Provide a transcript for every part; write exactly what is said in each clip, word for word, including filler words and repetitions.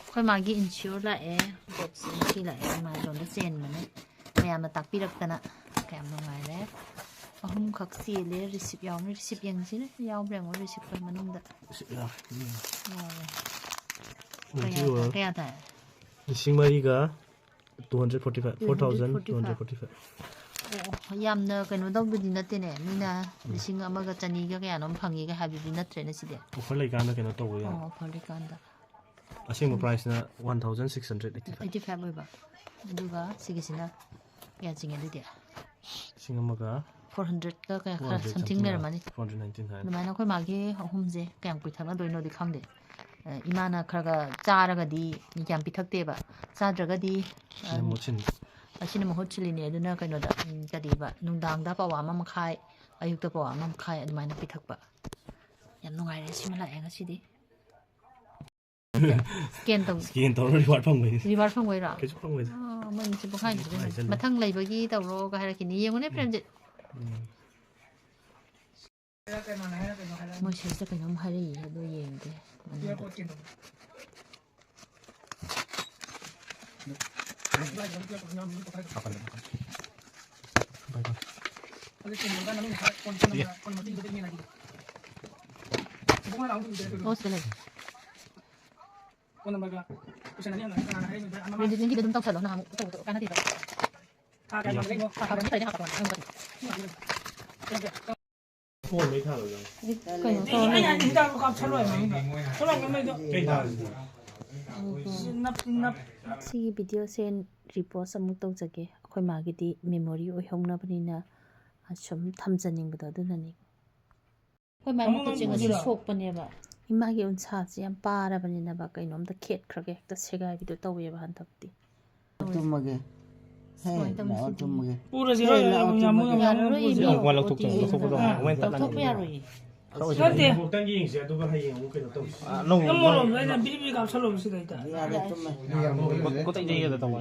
ꯑꯩꯈꯣꯏ ꯃꯥꯒꯤ ꯏꯟꯁꯤꯌꯣꯔ ꯂꯥꯛꯑꯦ꯫ ꯕꯣꯛꯁ ꯉꯁꯤ ꯂꯥꯛꯑꯦ, ꯑꯦꯃꯥꯖꯣꯟꯗ ꯆꯦꯟꯕꯅꯦ꯫ ꯃꯌꯥꯝꯅ ꯇꯥꯛꯄꯤꯔꯛꯇꯅ꯫ ꯀꯌꯥꯝ ꯅꯨꯡꯉꯥꯏꯔꯦ꯫ ꯑꯍꯨꯝꯈꯛ ꯆꯦꯜꯂꯦ꯫ ꯔꯤꯁꯤꯞ ꯌꯥꯎꯕꯅꯤ꯫ ꯔꯤꯁꯤꯞ ꯌꯦꯡꯁꯤꯅꯦ꯫ ꯌꯥꯎꯕ꯭ꯔꯥ ꯌꯦꯡꯉꯣ ꯔꯤꯁꯤꯞꯇꯣ ꯃꯅꯨꯡꯗ꯫ ꯌꯥꯎꯔꯦ꯫ ꯀꯌꯥ ꯇꯥꯏ? ꯀꯌꯥ ꯇꯥꯏ? ꯂꯤꯁꯤꯡ ꯃꯔꯤꯒ two hundred forty five, four thousand two hundred forty five. ꯑꯣ, ꯌꯥꯝꯅ ꯀꯩꯅꯣ ꯇꯧꯕꯗꯤ ꯅꯠꯇꯦꯅꯦ꯫ ꯃꯤꯅ ꯂꯤꯁꯤꯡ ꯑꯃꯒ ꯆꯅꯤꯒ ꯀꯌꯥꯅꯣꯝ ꯐꯪꯉꯤꯒ ꯍꯥꯏꯕꯗꯤ ꯅꯠꯇ꯭ꯔꯦꯅꯦ ꯁꯤꯗꯤ꯫ ꯑꯣꯐꯔ ꯂꯩꯀꯥꯟꯗ ꯀꯩꯅꯣ ꯇꯧꯕ ꯌꯥꯏ꯫ ꯑꯣ, ꯑꯣꯐꯔ ꯂꯩꯀꯥꯟꯗ꯫ ꯑꯁꯦꯡꯕ ꯄ꯭ꯔꯥꯏꯁꯅ one thousand six hundred eighty five꯫ Eighty five ꯑꯣꯏꯕ꯫ ꯑꯗꯨꯒ ꯁꯤꯒꯤꯁꯤꯅ ꯀꯌꯥ ꯆꯤꯡꯉꯦ ꯑꯗꯨꯗꯤ? ꯂꯤꯁꯤꯡ ꯑꯃꯒ four hundredꯀ ꯀꯌꯥ ꯈꯔ four hundred something something ꯂꯩꯔꯝꯃꯅꯤ꯫ Four hundred nineteen ꯍꯥꯏ꯫ ꯑꯗꯨꯃꯥꯏꯅ ꯑꯩꯈꯣꯏ ꯃꯥꯒꯤ ꯑꯍꯨꯝꯁꯦ ꯀꯌꯥꯝ ꯀꯨꯏ ꯊꯛꯅꯗꯣꯏꯅꯣꯗꯤ ꯈꯪꯗꯦ꯫ ꯑ, ꯏꯃꯥꯅ ꯈꯔ ꯈꯔ ꯆꯥꯔꯒꯗꯤ ꯌꯥꯝ ꯄꯤꯊꯛꯇꯦꯕ꯫ ꯆꯥꯗ꯭ꯔꯒꯗꯤ, ꯑ, ꯁꯤꯅ ꯃꯍꯨꯠ ꯁꯤꯟꯕ꯫ ꯑꯁꯤꯅ ꯃꯍꯨꯠ ꯁꯤꯜꯂꯤꯅꯦ꯫ ꯑꯗꯨꯅ ꯀꯩꯅꯣꯗ, ꯎꯝ, ꯀꯔꯤꯕ, ꯅꯨꯡꯗꯥꯡꯗ ꯄꯋꯥ ꯑꯃ ꯃꯈꯥꯏ, ꯑꯌꯨꯛꯇ ꯄꯋꯥ ꯑꯃ ꯃꯈꯥꯏ ꯑꯗꯨꯃꯥꯏꯅ ꯄꯤꯊꯛꯄ꯫ ꯌꯥꯝ ꯅꯨꯡꯉꯥꯏꯔꯦ꯫ ꯁꯤꯃ ꯂꯥꯛꯑꯦ ꯉꯁꯤꯗꯤ꯫ Scan ꯇꯧ꯫ Scan ꯇꯧꯔ reward ꯐꯪꯕꯩꯅꯤ꯫ Reward ꯐꯪꯕꯩꯔꯣ? ꯀꯩꯁꯨ ꯐꯪꯉꯣꯏꯗ꯫ ꯑꯥ, ꯃꯣꯏꯅꯤꯁꯦ ꯄꯨꯡꯍꯥꯏ ꯍꯥꯏꯖꯤꯜꯂꯦ꯫ ꯄꯨꯡꯍꯥꯏ ꯍꯥꯏꯖꯤꯜꯂꯦ꯫ ꯃꯊꯪ ꯂꯩꯕꯒꯤ ꯇꯧꯔꯣꯒ ꯍꯥꯏꯔꯛꯈꯤꯅꯤ꯫ ꯌꯦꯡꯉꯨꯅꯦ, ꯎꯝ꯫ ꯄ꯭ꯔꯦꯝꯖꯤꯠ꯫ ꯎꯝ꯫ ꯃꯣꯏ ꯁꯤꯗ ꯀꯩꯅꯣꯝ ꯍꯥꯏꯔꯛꯏ, ꯑꯗꯨ ꯌꯦꯡꯒꯦ꯫ ꯑꯣ, ꯁꯤꯗ ꯂꯩ꯫ ꯑꯗꯨꯗꯤ ꯅꯪꯒꯤꯗꯣ ꯑꯗꯨꯝ ꯇꯧꯁꯜꯂꯣ, ꯅꯍꯥꯟꯃꯨꯛ ꯇꯧꯕꯗꯣ ꯀꯥꯟꯅꯗꯦꯕ꯫ ꯊꯥ ꯈꯔ ꯑꯗꯨꯝ ꯐꯩꯗꯤ ꯍꯥꯞꯄꯛꯄꯅꯦ, ꯑꯗꯨꯝ ꯐꯩ꯫ ꯐꯣꯟꯗꯩ ꯊꯥꯔꯣ, ꯏꯕꯦꯝꯃ꯫ ꯀꯩꯅꯣ ꯇꯧꯔ ꯑꯩ ꯂꯩꯔꯦ꯫ ꯍꯥꯏꯗꯤ ꯍꯤꯗꯥꯛꯇꯣ ꯀꯥꯞꯁꯜꯂꯣ ꯍꯥꯏꯕꯅꯤꯗ꯫ ꯊꯣꯛꯂꯛꯑꯣ ꯃꯩꯗꯣ꯫ ꯀꯩ ꯊꯥꯔꯣ? ꯁꯤ ꯅꯞ, ꯅꯞ꯫ ꯁꯤꯒꯤ ꯚꯤꯗꯤꯑꯣꯁꯦ ꯔꯤꯄꯣꯁ ꯑꯃꯨꯛ ꯇꯧꯖꯒꯦ꯫ ꯑꯩꯈꯣꯏ ꯃꯥꯒꯤꯗꯤ ꯃꯦꯃꯣꯔꯤ ꯑꯣꯏꯍꯧꯅꯕꯅꯤꯅ ꯁꯨꯝ ꯊꯝꯖꯅꯤꯡꯕꯗꯣ, ꯑꯗꯨꯅꯅꯤ꯫ ꯑꯩꯈꯣꯏ ꯃꯥꯏ ꯃꯈꯨꯠꯁꯦ ꯉꯁꯤ ꯁꯣꯛꯄꯅꯦꯕ꯫ ꯏꯃꯥꯒꯤ ꯎꯟꯁꯥꯁꯦ ꯌꯥꯝ ꯄꯥꯔꯕꯅꯤꯅꯕ, ꯀꯩꯅꯣꯝꯇ ꯈꯦꯠꯈ꯭ꯔꯒ ꯍꯦꯛꯇ ꯁꯦꯒꯥꯏꯕꯤꯗꯣ ꯇꯧꯋꯦꯕ ꯍꯟꯗꯛꯇꯤ꯫ ꯇꯨꯝꯃꯒꯦ꯫ ꯍꯦ, ꯁꯨꯃꯥꯏꯅ ꯇꯧꯅꯤ ꯂꯥꯛꯑꯣ, ꯁꯤꯗꯤ꯫ ꯇꯨꯝꯃꯒꯦ꯫ ꯄꯨꯔꯁꯤꯔꯣ? ꯍꯦ, ꯂꯥꯛꯑꯣ, ꯌꯥꯝ, ꯌꯥꯝ, ꯇꯨꯝꯃꯒꯦ꯫ ꯌꯥꯝ ꯌꯥꯔꯔꯣꯏ, ꯄꯨꯔꯁꯤꯔꯣ? ꯏꯕꯦꯝꯃ꯫ ꯋꯥ ꯂꯧꯊꯣꯛꯇꯣꯏꯅꯦ, ꯂꯧꯊꯣꯛꯄꯗꯣ꯫ ꯑꯥ꯫ ꯋꯦꯟ ꯇꯠꯂꯅꯤ꯫ ꯂꯧꯊꯣꯛꯄ ꯌꯥꯔꯣꯏꯌꯦ꯫ ꯅꯠꯇꯦ꯫ ꯑꯃꯨꯛꯇꯪ ꯌꯦꯡꯁꯦ, ꯑꯗꯨꯒ ꯍꯌꯦꯡ ꯑꯃꯨꯛ ꯀꯩꯅꯣ ꯇꯧꯁꯤ꯫ ꯑꯥ, ꯂꯧ, ꯅꯪ ꯂꯧ꯫ ꯃꯣꯔꯣꯝꯗꯣ ꯑꯩꯅ ꯕꯤꯔꯤ ꯕꯤꯔꯤ ꯀꯥꯞꯁꯜꯂꯣꯕ ꯁꯤꯗꯩꯗ꯫ ꯌꯥꯔꯦ, ꯇꯨꯝꯃꯦ꯫ ꯀꯣ-, ꯀꯣꯠ-, ꯀꯣꯠꯊꯩ ꯌꯩꯒꯗ ꯇꯧꯕ꯫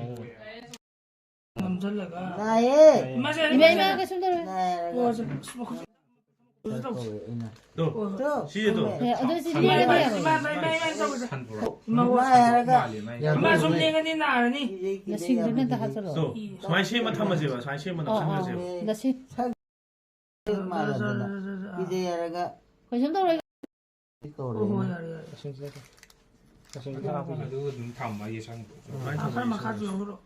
ꯅꯝꯁꯤꯜꯂꯒ꯫ ꯅꯥꯏꯌꯦ꯫ ꯏꯃꯥꯁꯦ, ꯏꯃꯥ, ꯏꯃꯥ, ꯀꯩꯁꯨꯝ ꯇꯧꯔꯣꯏ꯫ ꯅꯥꯏꯔꯒ꯫ ꯑꯣ, ꯁꯦ, ꯁꯦ, ꯃꯈꯨꯠ-, ꯁꯦ ꯇꯧꯁꯦ꯫ ꯇꯣ, ꯇꯣ꯫ ꯁꯤꯁꯦ ꯇꯣ꯫ ꯇꯨꯝꯃꯦ꯫ ꯑꯦ, ꯑꯗꯨ ꯁꯤ ꯏꯃꯥ, ꯂꯦꯡꯒꯅꯨ ꯏꯃꯥ, ꯌꯥꯔꯣꯏ꯫ ꯏꯃꯥ, ꯏꯃꯥ, ꯏꯃꯥ, ꯏꯃꯥ ꯇꯧꯁꯦ꯫ ꯍꯟꯕ꯭ꯔꯣ? ꯃꯥ ꯍꯥꯏꯔꯒ ꯃꯥ ꯁꯨꯝ ꯂꯦꯡꯉꯗꯤ ꯅꯥꯔꯅꯤ꯫ ꯀꯤꯖꯩ, ꯀꯤꯖꯩ ꯂꯁꯤꯡꯗꯨꯅ ꯌꯥꯝꯅ ꯑꯝꯇ ꯀꯤꯖꯩ꯫ ꯍꯥꯞꯆꯜꯂꯣ꯫ ꯁꯨꯃꯥꯏꯅ ꯁꯦꯝꯃ ꯊꯝꯃꯁꯦꯕ, ꯁꯨꯃꯥꯏꯅ ꯁꯦꯝꯃ ꯑꯥ, ꯑꯥ꯫ ꯅꯞꯁꯟꯈ꯭ꯔꯁꯦꯕ꯫ ꯂꯁꯤꯡ꯫ ꯃꯥꯜꯂꯗꯅ꯫ ꯀꯤꯖꯩ ꯍꯥꯏꯔꯒ꯫ ꯀꯩꯁꯨꯝ ꯇꯧꯔꯣꯏ꯫ ꯀꯧꯔꯦ꯫ ꯑꯣ, ꯍꯣꯏ, ꯌꯥꯔꯦ, ꯌꯥꯔꯦ꯫ ꯂꯁꯤꯡꯁꯤꯗ꯫ ꯂꯁꯤꯡꯁꯤꯗ ꯍꯥꯞꯄꯤꯒꯦ꯫ ꯑꯗꯨ ꯑꯗꯨꯝ ꯊꯝꯃ ꯌꯦꯁꯟ꯫ ꯁꯨꯃꯥꯏꯅ ꯑꯥ, ꯈꯔ ꯊꯝꯃꯁꯦ꯫ ꯃꯈꯥꯁꯨ ꯌꯥꯎꯍꯜꯂꯣ꯫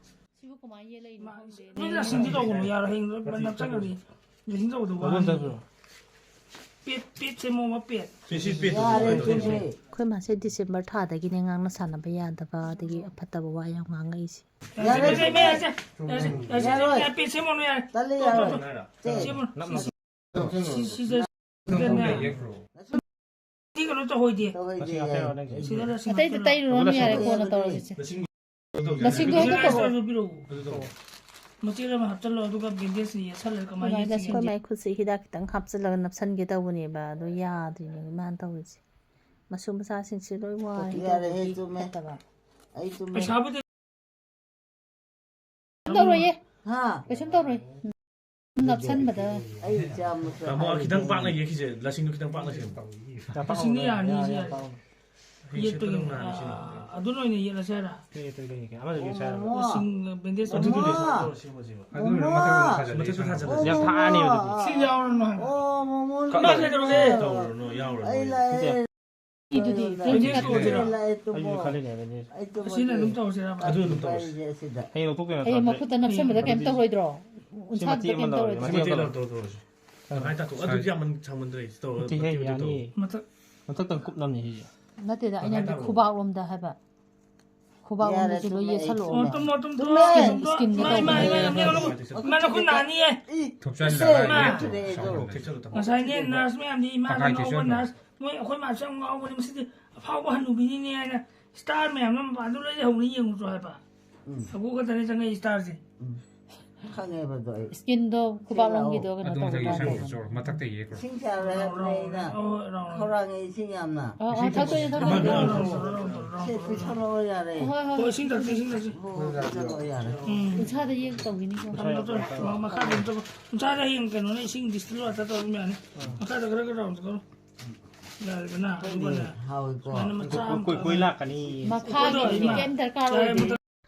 ꯁꯤꯕꯨ ꯀꯃꯥꯏꯅ ꯌꯦꯜꯂꯛꯏꯅꯣ ꯈꯪꯗꯦ꯫ ꯅꯣꯏ ꯂꯁꯤꯡꯗꯤ ꯇꯧꯒꯅꯨ, ꯌꯥꯔꯣꯏ, ꯍꯌꯦꯡ ꯅꯞꯁꯟꯒꯅꯤ꯫ ꯂꯁꯤꯡ ꯇꯧꯕꯗꯣ ꯋꯥꯅꯤ꯫ ꯄꯦꯠ, ꯄꯦꯠ ꯁꯦꯝꯃꯣꯕ, ꯄꯦꯠ꯫ ꯁꯤ, ꯁꯤ ꯄꯦꯠꯇꯣ ꯌꯥꯔꯦ, ꯁꯨꯃꯥꯏꯅ ꯇꯧꯁꯦ꯫ ꯆꯨꯝꯃꯦ꯫ ꯑꯩꯈꯣꯏ ꯃꯥꯁꯦ ꯗꯤꯁꯦꯝꯕꯔ ꯊꯥꯗꯒꯤꯅꯦ ꯉꯥꯡꯅ ꯁꯥꯟꯅꯕ ꯌꯥꯗꯕ, ꯑꯗꯒꯤ ꯐꯠꯇꯕ ꯋꯥ ꯌꯥꯝ ꯉꯥꯡꯉꯛꯏꯁꯦ꯫ ꯌꯥꯔꯦ, ꯌꯥꯔꯦ, ꯌꯥꯔꯦ, ꯌꯥꯔꯦ, ꯌꯥꯔꯦ, ꯌꯥꯔꯦ, ꯌꯥꯔꯦ, ꯄꯦꯠ ꯁꯦꯝꯃꯣꯅꯨ, ꯌꯥꯔꯦ꯫ ꯇꯜꯂꯦ, ꯇꯣꯛ, ꯇꯣꯛ, ꯌꯥꯔꯣꯏ꯫ ꯇꯣꯛ꯫ ꯆꯦ꯫ ꯁꯦꯝꯃꯣ꯫ ꯁꯤ, ꯁꯤ, ꯁꯤ ꯀꯩꯅꯣ ꯇꯧꯍꯣꯏꯗꯦ꯫ ꯇꯧꯍꯣꯏꯗꯦ, ꯌꯥꯏ꯫ ꯁꯤꯗ ꯂꯁꯤꯡ ꯑꯇꯩꯗ ꯍꯥꯞꯆꯜꯂꯣ꯫ ꯇꯩꯔꯨꯔꯅꯨ, ꯌꯥꯔꯦ, ꯀꯣꯟꯅ ꯇꯧꯔꯁꯤꯁꯦ꯫ ꯂꯁꯤꯡ ꯂꯁꯤꯡꯗꯣ ꯍꯦꯛꯇ ꯇꯧꯔꯣ꯫ ꯄꯤꯔꯛꯎ꯫ ꯑꯗꯨ ꯇꯧꯔꯣ꯫ ꯃꯆꯦꯠ ꯑꯃ ꯍꯥꯞꯆꯜꯂꯣ, ꯑꯗꯨꯒ ꯕꯦꯟꯗꯦꯖꯅ ꯌꯦꯠꯁꯜꯂꯒ ꯀꯃꯥꯏꯅ ꯑꯗꯨꯃꯥꯏꯅ ꯌꯦꯠꯁꯤꯒꯦ? ꯑꯩꯈꯣꯏ ꯃꯥꯏ ꯈꯨꯠꯁꯦ ꯍꯤꯗꯥꯛ ꯈꯤꯇꯪ ꯍꯥꯞꯆꯤꯜꯂꯒ ꯅꯞꯁꯟꯒꯦ ꯇꯧꯕꯅꯦꯕ, ꯑꯗꯣ ꯌꯥꯗ꯭ꯔꯤꯅꯦ ꯃꯥꯅ ꯇꯧꯔꯤꯁꯦ꯫ ꯃꯁꯨ ꯃꯆꯥꯁꯤꯡꯁꯦ ꯂꯣꯏ ꯋꯥꯔꯦ ꯌꯥꯔꯦꯍꯦ, ꯇꯧꯔꯤꯁꯦ꯫ ꯆꯨꯝꯃꯦ꯫ ꯐꯠꯇꯕ꯫ ꯑꯩ ꯆꯨꯝꯃꯦ꯫ ꯄꯩꯁꯥꯕꯨꯗꯤ ꯀꯩꯁꯨꯝ ꯇꯧꯔꯣꯏꯌꯦ꯫ ꯍꯥ? ꯀꯩꯁꯨꯝ ꯇꯧꯔꯣꯏ꯫ ꯅꯞꯁꯟꯕꯗ꯫ ꯑꯩ ꯏꯆꯥ ꯃꯁꯨ ꯇꯥꯃꯣ, ꯈꯤꯇꯪ ꯍꯥꯏꯔꯤꯁꯦ꯫ ꯄꯥꯛꯅ ꯌꯦꯛꯈꯤꯁꯦ, ꯂꯁꯤꯡꯗꯣ ꯈꯤꯇꯪ ꯄꯥꯛꯅ ꯁꯦꯝꯃꯣ꯫ ꯂꯁꯤꯡꯗꯤ ꯌꯥꯔꯅꯤ, ꯌꯥꯔꯦ, ꯁꯤ ꯌꯥꯔꯦ, ꯌꯥꯔꯦ꯫ ꯌꯥꯔꯦ꯫ ꯌꯦꯠꯄꯒꯤ, ꯌꯦꯠꯄꯒꯤ꯫ ꯑꯥ, ꯑꯗꯨꯅ ꯑꯣꯏꯅ ꯌꯦꯠꯂꯁꯦ ꯍꯥꯏꯔ? ꯀꯩ, ꯀꯩ, ꯀꯩ, ꯀꯩ? ꯑꯃꯗ ꯌꯦꯠꯁꯦ ꯍꯥꯏꯔꯣ? ꯑꯣ, ꯂꯁꯤꯡ ꯕꯦꯟꯗꯦꯖ ꯃꯃꯥ꯫ ꯑꯗꯨꯗꯤ ꯇꯧꯔꯁꯤ꯫ ꯇꯧꯔꯁꯤ, ꯃꯁꯤꯃ꯫ ꯑꯗꯨ ꯂꯣꯏꯔꯒ ꯃꯊꯛꯇ ꯊꯥꯖꯤꯜꯂꯁꯤ꯫ ꯃꯊꯛꯇ ꯊꯥꯖꯤꯜꯂꯁꯤ꯫ ꯑꯣ, ꯌꯥꯝ ꯊꯥꯔꯅꯤ ꯑꯗꯨꯗꯤ꯫ ꯃꯃꯥ꯫ ꯁꯤ ꯌꯥꯎꯔꯅꯨ ꯍꯥꯏꯕ꯫ ꯑꯣ, ꯃꯃꯣꯟ ꯀꯛꯑꯣ꯫ ꯂꯥꯛꯑꯦ꯫ ꯇꯧꯔꯨꯔꯅꯨ, ꯌꯥꯎꯔꯨꯔꯅꯨ꯫ ꯑꯩ ꯂꯥꯛꯑꯦ꯫ ꯏꯗꯨꯗꯤ, ꯇ꯭ꯋꯦꯟꯇꯤ ꯇꯧꯔꯨꯔꯅꯨ, ꯇꯧꯔꯁꯤꯔꯥ? ꯌꯥꯎꯔꯨꯔꯅꯨ꯫ ꯑꯩ ꯇꯨꯝꯃꯣ꯫ ꯑꯩꯁꯨ ꯈꯜꯂꯤꯅꯦ, ꯍꯥꯏꯕꯅꯤ꯫ ꯑꯩ ꯇꯨꯝꯃꯒꯦ꯫ ꯑꯁꯤꯅ ꯑꯗꯨꯝ ꯇꯧꯔꯁꯤꯔꯕ? ꯑꯗꯨ ꯑꯗꯨꯝ ꯇꯧꯔꯁꯤ꯫ ꯏꯕꯥꯅꯤꯁꯦ ꯑꯁꯤꯗ꯫ ꯍꯌꯦꯡ ꯂꯧꯊꯣꯛꯇꯣꯏ ꯅꯠꯇ꯭ꯔꯣ? ꯍꯌꯦꯡ ꯃꯈꯨꯠꯇ ꯅꯞꯁꯟꯕꯗ ꯀꯩꯝ ꯇꯧꯔꯣꯏꯗ꯭ꯔꯣ? ꯁꯤ ꯎꯟꯁꯥꯗꯨꯗ ꯃꯇꯦꯛ ꯀꯩꯝ ꯑꯃ ꯇꯧꯔꯣꯏꯗ꯭ꯔꯣ? ꯂꯧꯔꯒꯦ, ꯁꯤ ꯃꯇꯦꯛ ꯑꯃ ꯂꯧꯔꯣ꯫ ꯇꯧꯔꯁꯤ꯫ ꯇꯪꯈꯥꯏ ꯇꯥꯊꯣꯛ꯫ ꯑꯗꯨꯗꯤ ꯌꯥꯝꯃꯟ ꯁꯥꯡꯃꯟꯗ꯭ꯔꯦ꯫ ꯁꯤ ꯇꯧꯔꯣ, ꯅꯠꯇꯦꯍꯦ, ꯃꯇꯦꯛ ꯃꯇꯦꯛ ꯇꯧꯔꯣ꯫ ꯌꯥꯅꯤꯌꯦ꯫ ꯃꯊꯛ ꯃꯊꯛꯇꯪ ꯀꯨꯞꯅꯕꯅꯤ ꯁꯤꯁꯦ꯫ ꯅꯠꯇꯦꯗ, ꯑꯩꯅ ꯍꯥꯏꯗꯤ ꯈꯨꯕꯥꯛꯂꯣꯝꯗ ꯍꯥꯏꯕ꯫ ꯈꯨꯕꯥꯛꯂꯣꯝꯗꯁꯨ ꯂꯣꯏ ꯌꯦꯠꯁꯜꯂꯛꯑꯣ꯫ ꯇꯨꯝꯃꯣ, ꯇꯨꯝꯃꯣ, ꯇꯨꯝꯃꯣ꯫ ꯏꯁꯀꯤꯟ, ꯏꯁꯀꯤꯟꯗ ꯏꯃꯥ, ꯏꯃꯥ, ꯇꯧꯕꯅꯦ꯫ ꯏꯃꯥ, ꯏꯃꯥ, ꯏꯃꯥ, ꯏꯃꯥ, ꯅꯈꯨꯠ ꯅꯥꯅꯤꯌꯦ꯫ ꯏ, ꯊꯨꯞꯆꯜꯂꯒ ꯏꯃꯥ꯫ ꯌꯦꯠ ꯊꯨꯞꯆꯜꯂꯣ꯫ ꯉꯁꯥꯏꯅꯦ, ꯅꯔꯁ ꯃꯌꯥꯝꯗꯤ ꯏꯃꯥꯗ ꯇꯪꯈꯥꯏ ꯉꯥꯎꯕ ꯇꯦꯛꯁꯜꯂꯣ꯫ ꯅꯔꯁ, ꯃꯣꯏ ꯑꯩꯈꯣꯏ ꯃꯥꯁꯦ ꯌꯥꯝ ꯉꯥꯎꯕꯅꯦ, ꯃꯁꯤꯗꯤ ꯑꯐꯥꯎꯕ ꯍꯅꯨꯕꯤꯅꯤꯅꯦ ꯍꯥꯏꯅ ꯏꯁꯇꯥꯔ ꯃꯌꯥꯝꯅ ꯃꯄꯥꯟꯗ ꯂꯣꯏ ꯂꯩꯍꯧꯅꯤ, ꯌꯦꯡꯉꯨꯆꯣ ꯍꯥꯏꯕ꯫ ꯎꯝ꯫ ꯑꯒꯨ ꯈꯛꯇꯅꯦ ꯆꯪꯉꯛꯏ ꯏꯁꯇꯥꯔꯁꯦ꯫ ꯎꯝ꯫ ꯈꯪꯉꯦꯕ ꯑꯗꯣ ꯑꯩ꯫ ꯏꯁꯀꯤꯟꯗꯣ ꯈꯨꯕꯥꯛꯂꯣꯝꯒꯤꯗꯣ ꯀꯩꯅꯣ ꯑꯗꯨ ꯃꯊꯛꯀꯤ ꯇꯧꯕ ꯁꯦꯝꯃꯣ, ꯃꯥꯜꯂꯦ꯫ ꯆꯣ, ꯃꯊꯛꯇ ꯌꯦꯛꯈ꯭ꯔꯣ꯫ ꯏꯁꯤꯡ ꯆꯥꯕ꯭ꯔꯥ ꯍꯥꯏꯕꯅꯦ ꯑꯩꯅ꯫ ꯍꯣꯏ, ꯍꯣꯏ, ꯔꯥꯎꯟ, ꯔꯥꯎꯟ꯫ ꯈꯧꯔꯥꯡꯉꯦ, ꯏꯁꯤꯡ ꯌꯥꯝꯅ꯫ ꯑꯥ, ꯑꯥ, ꯊꯛꯇꯣꯏꯅꯦ, ꯊꯛꯇꯣꯏꯅꯦ꯫ Round, round, round, round, round. ꯁꯦ, ꯄꯤꯊꯛꯂꯛꯑꯣ ꯌꯥꯔꯦ꯫ ꯍꯣꯏ, ꯍꯣꯏ, ꯍꯣꯏ, ꯍꯣꯏ꯫ ꯏꯁꯤꯡ ꯊꯛꯁꯤ, ꯏꯁꯤꯡ ꯊꯛꯁꯤ꯫ ꯍꯣꯏ, ꯄꯤꯊꯛꯂꯛꯑꯣ ꯌꯥꯔꯦ꯫ ꯎꯝ꯫ ꯏꯁꯥꯗ ꯌꯦꯛ ꯇꯧꯈꯤꯅꯤꯀꯣ꯫ ꯊꯝꯃꯣ, ꯊꯝꯃꯣ, ꯃꯈꯥꯗ ꯑꯗꯨꯝ ꯆꯠꯂꯣ꯫ ꯏꯁꯥꯗ ꯍꯌꯦꯡ ꯀꯩꯅꯣꯅ ꯏꯁꯤꯡ distilled water ꯇꯧꯔ ꯑꯗꯨꯝ ꯌꯥꯅꯤ꯫ ꯃꯈꯥꯗ ꯈꯔ ꯈꯔ ꯔꯥꯎꯟ ꯆꯠꯈ꯭ꯔꯣ꯫ ꯌꯥꯔꯦꯗꯅ, ꯑꯗꯨꯒꯅꯦ, ꯍꯥꯎꯏꯀꯣ꯫ ꯁꯨꯃꯥꯏꯅ ꯃꯆꯥ ꯑꯃ ꯀꯨꯏ ꯀꯨꯏ ꯂꯥꯛꯀꯅꯤ꯫ ꯃꯈꯥꯒꯤꯗꯨꯗꯤ ꯀꯩꯝ ꯗꯔꯀꯥꯔ ꯑꯣꯏꯗꯦ꯫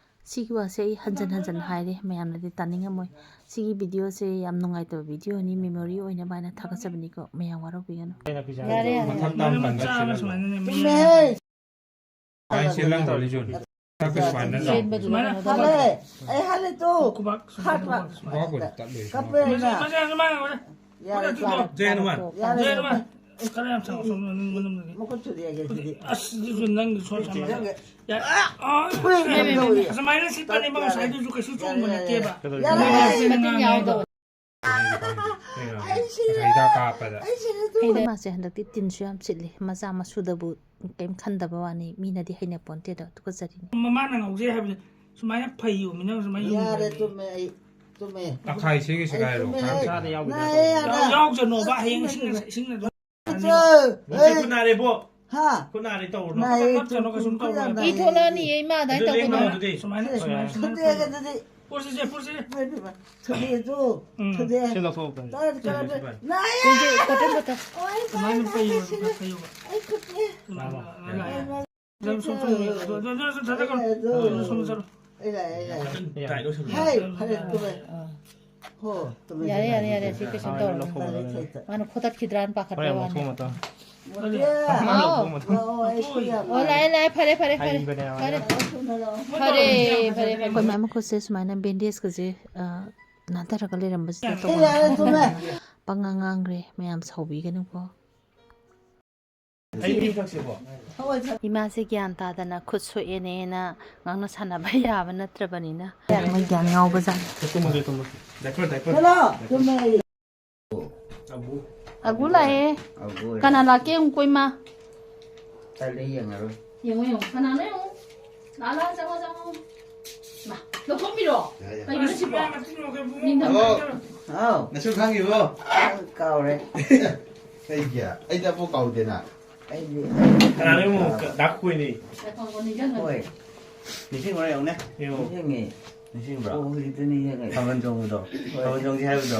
ꯁꯤꯒꯤ ꯋꯥꯁꯦ ꯑꯩ ꯍꯟꯖꯟ ꯍꯟꯖꯟ ꯍꯥꯏꯔꯦ, ꯃꯌꯥꯝꯅꯗꯤ ꯇꯥꯅꯤꯡꯉꯝꯃꯣꯏ꯫ ꯁꯤꯒꯤ ꯚꯤꯗꯤꯑꯣꯁꯦ ꯌꯥꯝ ꯅꯨꯡꯉꯥꯏꯇꯕ ꯚꯤꯗꯤꯑꯣꯅꯤ, ꯃꯦꯃꯣꯔꯤ ꯑꯣꯏꯅꯕ ꯍꯥꯏꯅ ꯊꯥꯒꯠꯆꯕꯅꯤꯀꯣ, ꯃꯌꯥꯝ ꯋꯥꯔꯧꯕꯤꯒꯅꯨ꯫ ꯌꯥꯔꯦ, ꯌꯥꯔꯦ꯫ ꯃꯊꯪ ꯇꯥꯕ ꯃꯆꯥ ꯑꯃ ꯀꯥꯟꯗ ꯁꯨꯃꯥꯏꯅꯅꯦ, ꯃꯤ ꯆꯨꯝꯃꯦꯍꯦ꯫ ꯃꯌꯥꯝ ꯁꯤ ꯂꯪ ꯇꯧꯔꯤ ꯆꯨꯝ꯫ ꯆꯥꯛꯀ ꯁꯨꯃꯥꯏꯅ ꯇꯧ꯫ ꯆꯦꯟꯕꯗꯨꯗ ꯁꯨꯃꯥꯏꯅ ꯀꯩꯅꯣ ꯇꯧꯕ꯫ ꯍꯜꯂꯦ꯫ ꯑꯩ ꯍꯜꯂꯦ ꯇꯨ꯫ ꯈꯨꯕꯥꯛ ꯁꯨꯃꯥꯏꯅ ꯈꯥꯛꯄ꯫ ꯈꯨꯕꯥꯛ ꯁꯨꯃꯥꯏꯅ꯫ ꯀꯞꯄꯦ ꯃꯁꯤ, ꯑꯩꯅ꯫ ꯃꯁꯤ ꯁꯨꯃꯥꯏꯅ ꯇꯧꯔꯦ꯫ ꯌꯥꯔꯦ, ꯍꯧꯖꯤꯛꯇꯤ ꯐꯔꯦ꯫ ꯇꯣ꯫ ꯖꯦꯟ ꯋꯥꯟ꯫ ꯌꯥꯔꯦ, ꯖꯦꯟ ꯌꯥꯔꯦ꯫ ꯋꯥꯟ꯫ ꯑꯦ, ꯈꯔ ꯌꯥꯝ ꯁꯥꯡꯉꯣ, ꯁꯣꯝꯗ ꯅꯪ ꯃꯅꯨꯡꯗꯒꯤ꯫ ꯃꯈꯨꯠ ꯊꯨꯗꯦꯛꯑꯒꯦ ꯑꯗꯨꯗꯤ꯫ ꯑꯁ, ꯑꯗꯨꯁꯨ ꯅꯪꯒꯤ ꯁꯣꯔ ꯁꯥꯟꯅꯕ꯫ ꯅꯪꯒꯤ ꯌꯥ-, ꯑꯥ, ꯐꯨꯔꯤꯠ ꯌꯥꯔꯦ, ꯌꯥꯝ ꯌꯥꯔꯦ꯫ ꯇꯧꯔꯤ꯫ ꯑꯁꯨꯃꯥꯏꯅ ꯁꯤꯠꯄꯅꯦ, ꯃꯥ ꯌꯥꯔꯦ, ꯉꯁꯥꯏꯗꯨꯁꯨ ꯀꯩꯁꯨ ꯆꯣꯡꯕ ꯌꯥꯔꯦ, ꯅꯠꯇꯦꯕ꯫ ꯌꯥꯔꯦ꯫ ꯃꯥ ꯌꯥꯔꯦ꯫ ꯁꯤꯠꯄꯅꯦ, ꯃꯇꯤꯟ ꯉꯥꯡꯉꯦ꯫ ꯌꯥꯎꯗꯕ꯫ ꯑꯩ ꯁꯤꯔꯦ꯫ ꯉꯁꯥꯏ ꯍꯤꯗꯥꯛ ꯀꯥꯞꯄꯗ꯫ ꯑꯩ ꯁꯤꯔꯦ ꯇꯨ꯫ ꯑꯩꯈꯣꯏ ꯃꯥꯁꯦ ꯍꯟꯗꯛꯇꯤ ꯇꯤꯟꯁꯨ ꯌꯥꯝ ꯁꯤꯠꯂꯤ, ꯃꯆꯥ ꯃꯁꯨꯗꯕꯨ ꯀꯩꯝ ꯈꯟꯗꯕ ꯋꯥꯅꯤ, ꯃꯤꯅꯗꯤ ꯍꯩꯅ ꯄꯣꯟꯇꯦꯗꯣ, ꯇꯨꯀꯠꯆꯔꯤꯅꯤ꯫ ꯃꯃꯥꯅ ꯉꯥꯎꯖꯩ ꯍꯥꯏꯕꯗ ꯁꯨꯃꯥꯏꯅ ꯐꯩꯌꯣ, ꯃꯤꯅ ꯁꯨꯃꯥꯏꯅ ꯌꯥꯔꯦ, ꯌꯨꯝꯗ ꯇꯨꯝꯃꯦ ꯑꯩ, ꯇꯨꯝꯃꯦ꯫ ꯇꯪꯈꯥꯏ ꯏꯁꯤꯡꯒꯤ ꯑꯩ ꯁꯤꯒꯥꯏꯔꯣ, ꯇꯨꯝꯃꯦ, ꯈꯔ ꯑꯩ ꯆꯥꯗ ꯌꯥꯎꯗꯦ꯫ ꯅꯥꯏꯌꯦ, ꯌꯥꯗꯦ꯫ ꯌꯥꯎ-, ꯌꯥꯎꯖꯅꯣꯕ, ꯍꯌꯦꯡ ꯏꯁꯤꯡꯅ, ꯏꯁꯤꯡꯅ ꯑꯗꯨꯝ꯫ ꯅꯨꯡꯁꯤꯠ ꯈꯨꯠ ꯅꯥꯔꯦꯕꯣ꯫ ꯍꯥ? ꯈꯨꯠ ꯅꯥꯔꯦ ꯇꯧꯔꯨꯅꯣ꯫ ꯅꯥꯏꯌꯦ, ꯈꯨꯠ ꯅꯥꯔꯦ ꯇꯨꯝ-, ꯇꯧꯔꯨꯅꯣ꯫ ꯈꯨꯠ ꯌꯥꯝ ꯅꯥꯏꯌꯦ꯫ ꯏ ꯊꯣꯛꯂꯛꯑꯅꯤꯌꯦ, ꯏꯃꯥ, ꯑꯗꯥꯏ ꯑꯗꯨ ꯇꯧꯒꯅꯣ꯫ ꯂꯦꯡꯒꯅꯣ ꯑꯗꯨꯗꯤ꯫ ꯁꯨꯃꯥꯏꯅ, ꯁꯨꯃꯥꯏꯅ, ꯁꯨꯃꯥꯏꯅ꯫ ꯐꯨꯗꯦꯛꯑꯒꯦ ꯑꯗꯨꯗꯤ꯫ ꯄꯨꯔꯁꯤꯁꯦ, ꯄꯨꯔꯁꯤꯁꯦ꯫ ꯏꯃꯥ, ꯏꯃꯥ, ꯊꯨꯗꯦꯛꯑꯦ ꯇꯨ, ꯎꯝ꯫ ꯊꯨꯗꯦꯛꯑꯦ꯫ ꯁꯤ ꯂꯧꯊꯣꯛꯑꯣ, ꯀꯩꯅꯣ꯫ ꯇꯥꯔꯗꯤ ꯁꯤ ꯀꯔꯝꯕ-, ꯂꯧꯊꯣꯛꯑꯣ꯫ ꯅꯥꯏꯌꯦ! Cotton, cotton. ꯑꯣꯏ, ꯁꯨꯃꯥꯏꯅ ꯅꯥꯏꯌꯦ, ꯄꯩꯌꯣ, ꯅꯥꯏꯌꯦ, ꯁꯤꯔꯦ꯫ ꯄꯩꯌꯣ꯫ ꯑꯩ ꯈꯨꯠꯁꯦ꯫ ꯂꯥꯛꯑꯣ, ꯂꯥꯛꯑꯣ, ꯂꯥꯛꯑꯣ꯫ ꯅꯪ ꯁꯨꯝ ꯊꯣꯛꯑꯣ꯫ ꯑꯗꯨ, ꯑꯗꯨ, ꯑꯗꯨ, ꯑꯗꯨ, ꯑꯗꯨ, ꯑꯗꯨ, ꯑꯗꯨ, ꯁꯣꯝꯗ ꯆꯠꯂꯣ꯫ ꯑꯩ ꯂꯥꯛꯑꯦ, ꯑꯩ ꯂꯥꯛꯑꯦ꯫ ꯌꯥꯔꯦ꯫ ꯍꯥꯏ, ꯐꯔꯦ, ꯇꯨꯝꯃꯦ꯫ ꯍꯣ, ꯇꯨꯝꯃꯦ, ꯌꯥꯔꯦ, ꯇꯨꯝꯃꯦ꯫ ꯌꯥꯔꯦ, ꯌꯥꯔꯦ, ꯁꯤ ꯀꯩꯁꯨ ꯇꯧꯔꯣꯏ꯫ ꯐꯔꯦ, ꯐꯔꯦ꯫ ꯃꯥꯅ ꯈꯣꯇꯠꯈꯤꯗ꯭ꯔꯥꯅ ꯄꯥꯈꯠꯄ ꯍꯣꯔꯦꯟ ꯑꯃꯨꯛ ꯋꯥꯅꯤ꯫ ꯊꯣꯡꯉ ꯇꯧ꯫ ꯃꯣꯇꯤꯌꯥ꯫ ꯍꯥꯎ꯫ ꯂꯥꯛꯑꯣ, ꯑꯩ ꯈꯨꯠ ꯌꯥꯝ ꯑꯣ, ꯂꯥꯛꯑꯦ, ꯂꯥꯛꯑꯦ, ꯐꯔꯦ, ꯐꯔꯦ, ꯐꯔꯦ꯫ ꯍꯩꯕꯅꯦ ꯃꯥꯅ꯫ ꯐꯔꯦ꯫ ꯂꯥꯛꯑꯣ, ꯊꯨꯅ ꯂꯥꯛꯑꯣ꯫ ꯐꯔꯦ, ꯐꯔꯦ, ꯐꯔꯦ꯫ ꯑꯩꯈꯣꯏ ꯃꯥꯏ ꯃꯈꯨꯠꯁꯦ ꯁꯨꯃꯥꯏꯅ ꯕꯦꯟꯗꯦꯖꯀꯁꯦ, ꯑ, ꯅꯥꯟꯊꯔꯒ ꯂꯩꯔꯝꯕꯁꯤꯗ ꯁꯤ ꯇꯧꯕ ꯌꯥꯔꯦ, ꯇꯨꯝꯃꯦ꯫ ꯄꯉꯥꯡ ꯉꯥꯡꯈ꯭ꯔꯦ, ꯃꯌꯥꯝ ꯁꯥꯎꯕꯤꯒꯅꯨꯀꯣ꯫ ꯑꯩ ꯏꯁꯤꯡ ꯊꯛꯁꯤꯕꯣ? ꯍꯣꯏ, ꯊꯛ- ꯏꯃꯥꯁꯦ ꯒ꯭ꯌꯥꯟ ꯇꯥꯗꯅ ꯈꯨꯠ ꯁꯣꯛꯑꯦꯅꯦꯅ ꯉꯥꯡꯅ ꯁꯥꯟꯅꯕ ꯌꯥꯕ ꯅꯠꯇ꯭ꯔꯕꯅꯤꯅ꯫ ꯃꯣꯏ ꯒ꯭ꯌꯥꯟ ꯉꯥꯎꯕꯖꯥꯠꯅꯤ꯫ ꯇꯨꯝꯃꯁꯦ, ꯇꯨꯝꯃꯁꯦ꯫ Diaper, diaper. ꯆꯠꯂꯣ, ꯇꯨꯝꯃꯦ꯫ ꯑꯒꯨ꯫ ꯑꯒꯨ ꯂꯥꯛꯑꯦ꯫ ꯑꯒꯨ꯫ ꯀꯅꯥ ꯂꯥꯛꯀꯦ ꯌꯦꯡꯉꯨꯀꯣ, ꯏꯃꯥ꯫ ꯇꯜꯂꯦ, ꯌꯦꯡꯉꯔꯣꯏ꯫ ꯌꯦꯡꯉꯣ, ꯌꯦꯡꯉꯣ꯫ ꯀꯅꯥꯅꯣ ꯌꯦꯡꯉꯣ꯫ ꯂꯥꯛꯑꯣ, ꯂꯥꯛꯑꯣ, ꯆꯪꯉꯣ, ꯆꯪꯉꯣ꯫ ꯃꯥ, ꯂꯧꯊꯣꯛꯄꯤꯔꯣ꯫ ꯌꯥꯔꯦ, ꯌꯥꯔꯦ꯫ ꯀꯩꯅꯣ ꯁꯤꯕꯣ? ꯅꯤꯡꯊꯝ ꯍꯜꯂꯣ꯫ ꯍꯥꯎ꯫ ꯅꯁꯨ ꯈꯪꯉꯤꯕꯣ? ꯀꯥꯎꯔꯦ꯫ ꯀꯩꯒꯤ? ꯑꯩꯗꯤ ꯑꯃꯨꯛ ꯀꯥꯎꯗꯦꯅ꯫ ꯑꯩꯗꯤ ꯀꯅꯥꯅꯣ ꯌꯦꯡꯉꯣ? ꯗꯥꯛ ꯀꯣꯏꯅꯤ꯫ ꯉꯥꯏꯈꯣ, ꯉꯥꯏꯈꯣ, ꯅꯤꯡꯁꯤꯡꯉꯒꯦ꯫ ꯍꯣꯏ꯫ ꯅꯤꯡꯁꯤꯡꯉꯨꯔꯦ ꯌꯦꯡꯉꯨꯅꯦ꯫ ꯌꯦꯡꯉꯣ꯫ ꯅꯤꯡꯁꯤꯡꯉꯦ꯫ ꯅꯤꯡꯁꯤꯡꯕ꯭ꯔꯣ? ꯑꯣ, ꯍꯧꯖꯤꯛꯇ ꯅꯤꯡꯁꯤꯡꯉꯦ꯫ ꯊꯥꯕꯜ ꯆꯣꯡꯕꯗꯣ꯫ ꯍꯣꯏ꯫ ꯊꯥꯕꯜ ꯆꯣꯡꯁꯤ ꯍꯥꯏꯕꯗꯣ꯫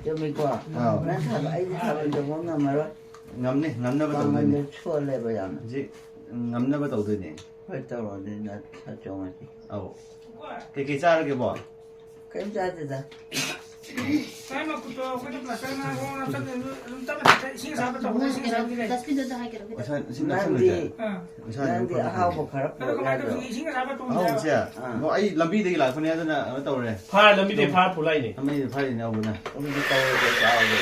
ꯆꯨꯝꯃꯤꯀꯣ? ꯑꯥꯎ꯫ ꯅꯪ ꯊꯥꯕꯜ, ꯑꯩꯗꯤ ꯊꯥꯕꯜ ꯆꯣꯡꯕ ꯉꯝꯃꯔꯣꯏ꯫ ꯉꯝꯅꯤ, ꯉꯝꯅꯕ ꯇꯧꯗꯣꯏꯅꯤ꯫ ꯄꯥꯡꯒꯜꯗꯣ ꯁꯣꯜꯂꯦꯕ ꯌꯥꯝꯅ꯫ ꯍꯧꯖꯤꯛ ꯉꯝꯅꯕ ꯇꯧꯗꯣꯏꯅꯤ꯫ ꯍꯣꯏ, ꯇꯧꯔꯣ, ꯑꯗꯨꯗꯤ ꯅꯪ ꯈꯔ ꯆꯣꯡꯉꯁꯤ꯫ ꯑꯧ꯫ ꯀꯩꯀꯩ ꯆꯥꯔꯒꯦꯕꯣ? ꯀꯩꯝ ꯆꯥꯗꯦꯗ꯫ ꯃꯥꯏ ꯃꯈꯨꯠꯇꯣ ꯑꯩꯈꯣꯏꯅ ꯄ꯭ꯂꯥꯁꯇꯔ ꯉꯥꯡ ꯉꯥꯡ ꯅꯞꯁꯟꯗꯦ, ꯑꯗꯨꯝ ꯇꯞꯅ ꯇꯞꯅ ꯏꯁꯤꯡ ꯑꯁꯥꯕ ꯇꯧꯕꯗ ꯏꯁꯤꯡ ꯑꯁꯥꯕꯗꯤ ꯂꯩ꯫ ꯗꯁꯕꯤꯟꯗꯨꯗ ꯍꯥꯏꯒꯦꯔꯣ? ꯏꯁꯥ, ꯏꯁꯤꯡ ꯅꯪꯗꯤ, ꯅꯞꯁꯜꯂꯣꯏꯁꯦ꯫ ꯑꯥ꯫ ꯏꯁꯥ ꯅꯪꯗꯤ ꯅꯞꯁꯜꯂꯣꯏꯁꯦ꯫ ꯑꯍꯥꯎꯕ ꯈꯔ ꯑꯗꯣ ꯄꯨꯔꯛꯑꯣ ꯀꯃꯥꯏꯅ ꯌꯥꯗ꯭ꯔꯣ? ꯇꯧꯁꯤ? ꯏꯁꯤꯡ ꯑꯁꯥꯕ ꯇꯧꯕ ꯑꯍꯥꯎꯕꯁꯦ? ꯌꯥꯕ꯭ꯔꯣ? ꯑꯥ꯫ ꯑꯣ, ꯑꯩ ꯂꯝꯕꯤꯗꯒꯤ ꯂꯥꯛꯄꯅꯦ, ꯑꯗꯨꯅ ꯀꯩꯅꯣ ꯇꯧꯔꯦ꯫ ꯐꯥꯔ, ꯂꯝꯕꯤꯗꯒꯤ ꯑꯗꯨꯝ ꯐꯥꯔ ꯄꯨꯂꯥꯛꯏꯅꯦ꯫ ꯂꯝꯕꯤꯗ ꯐꯥꯔꯤꯅꯦ, ꯍꯧꯕꯅ꯫ ꯑꯗꯨꯗꯤ ꯇꯧꯔꯒꯦ, ꯆꯥꯔꯒꯦ꯫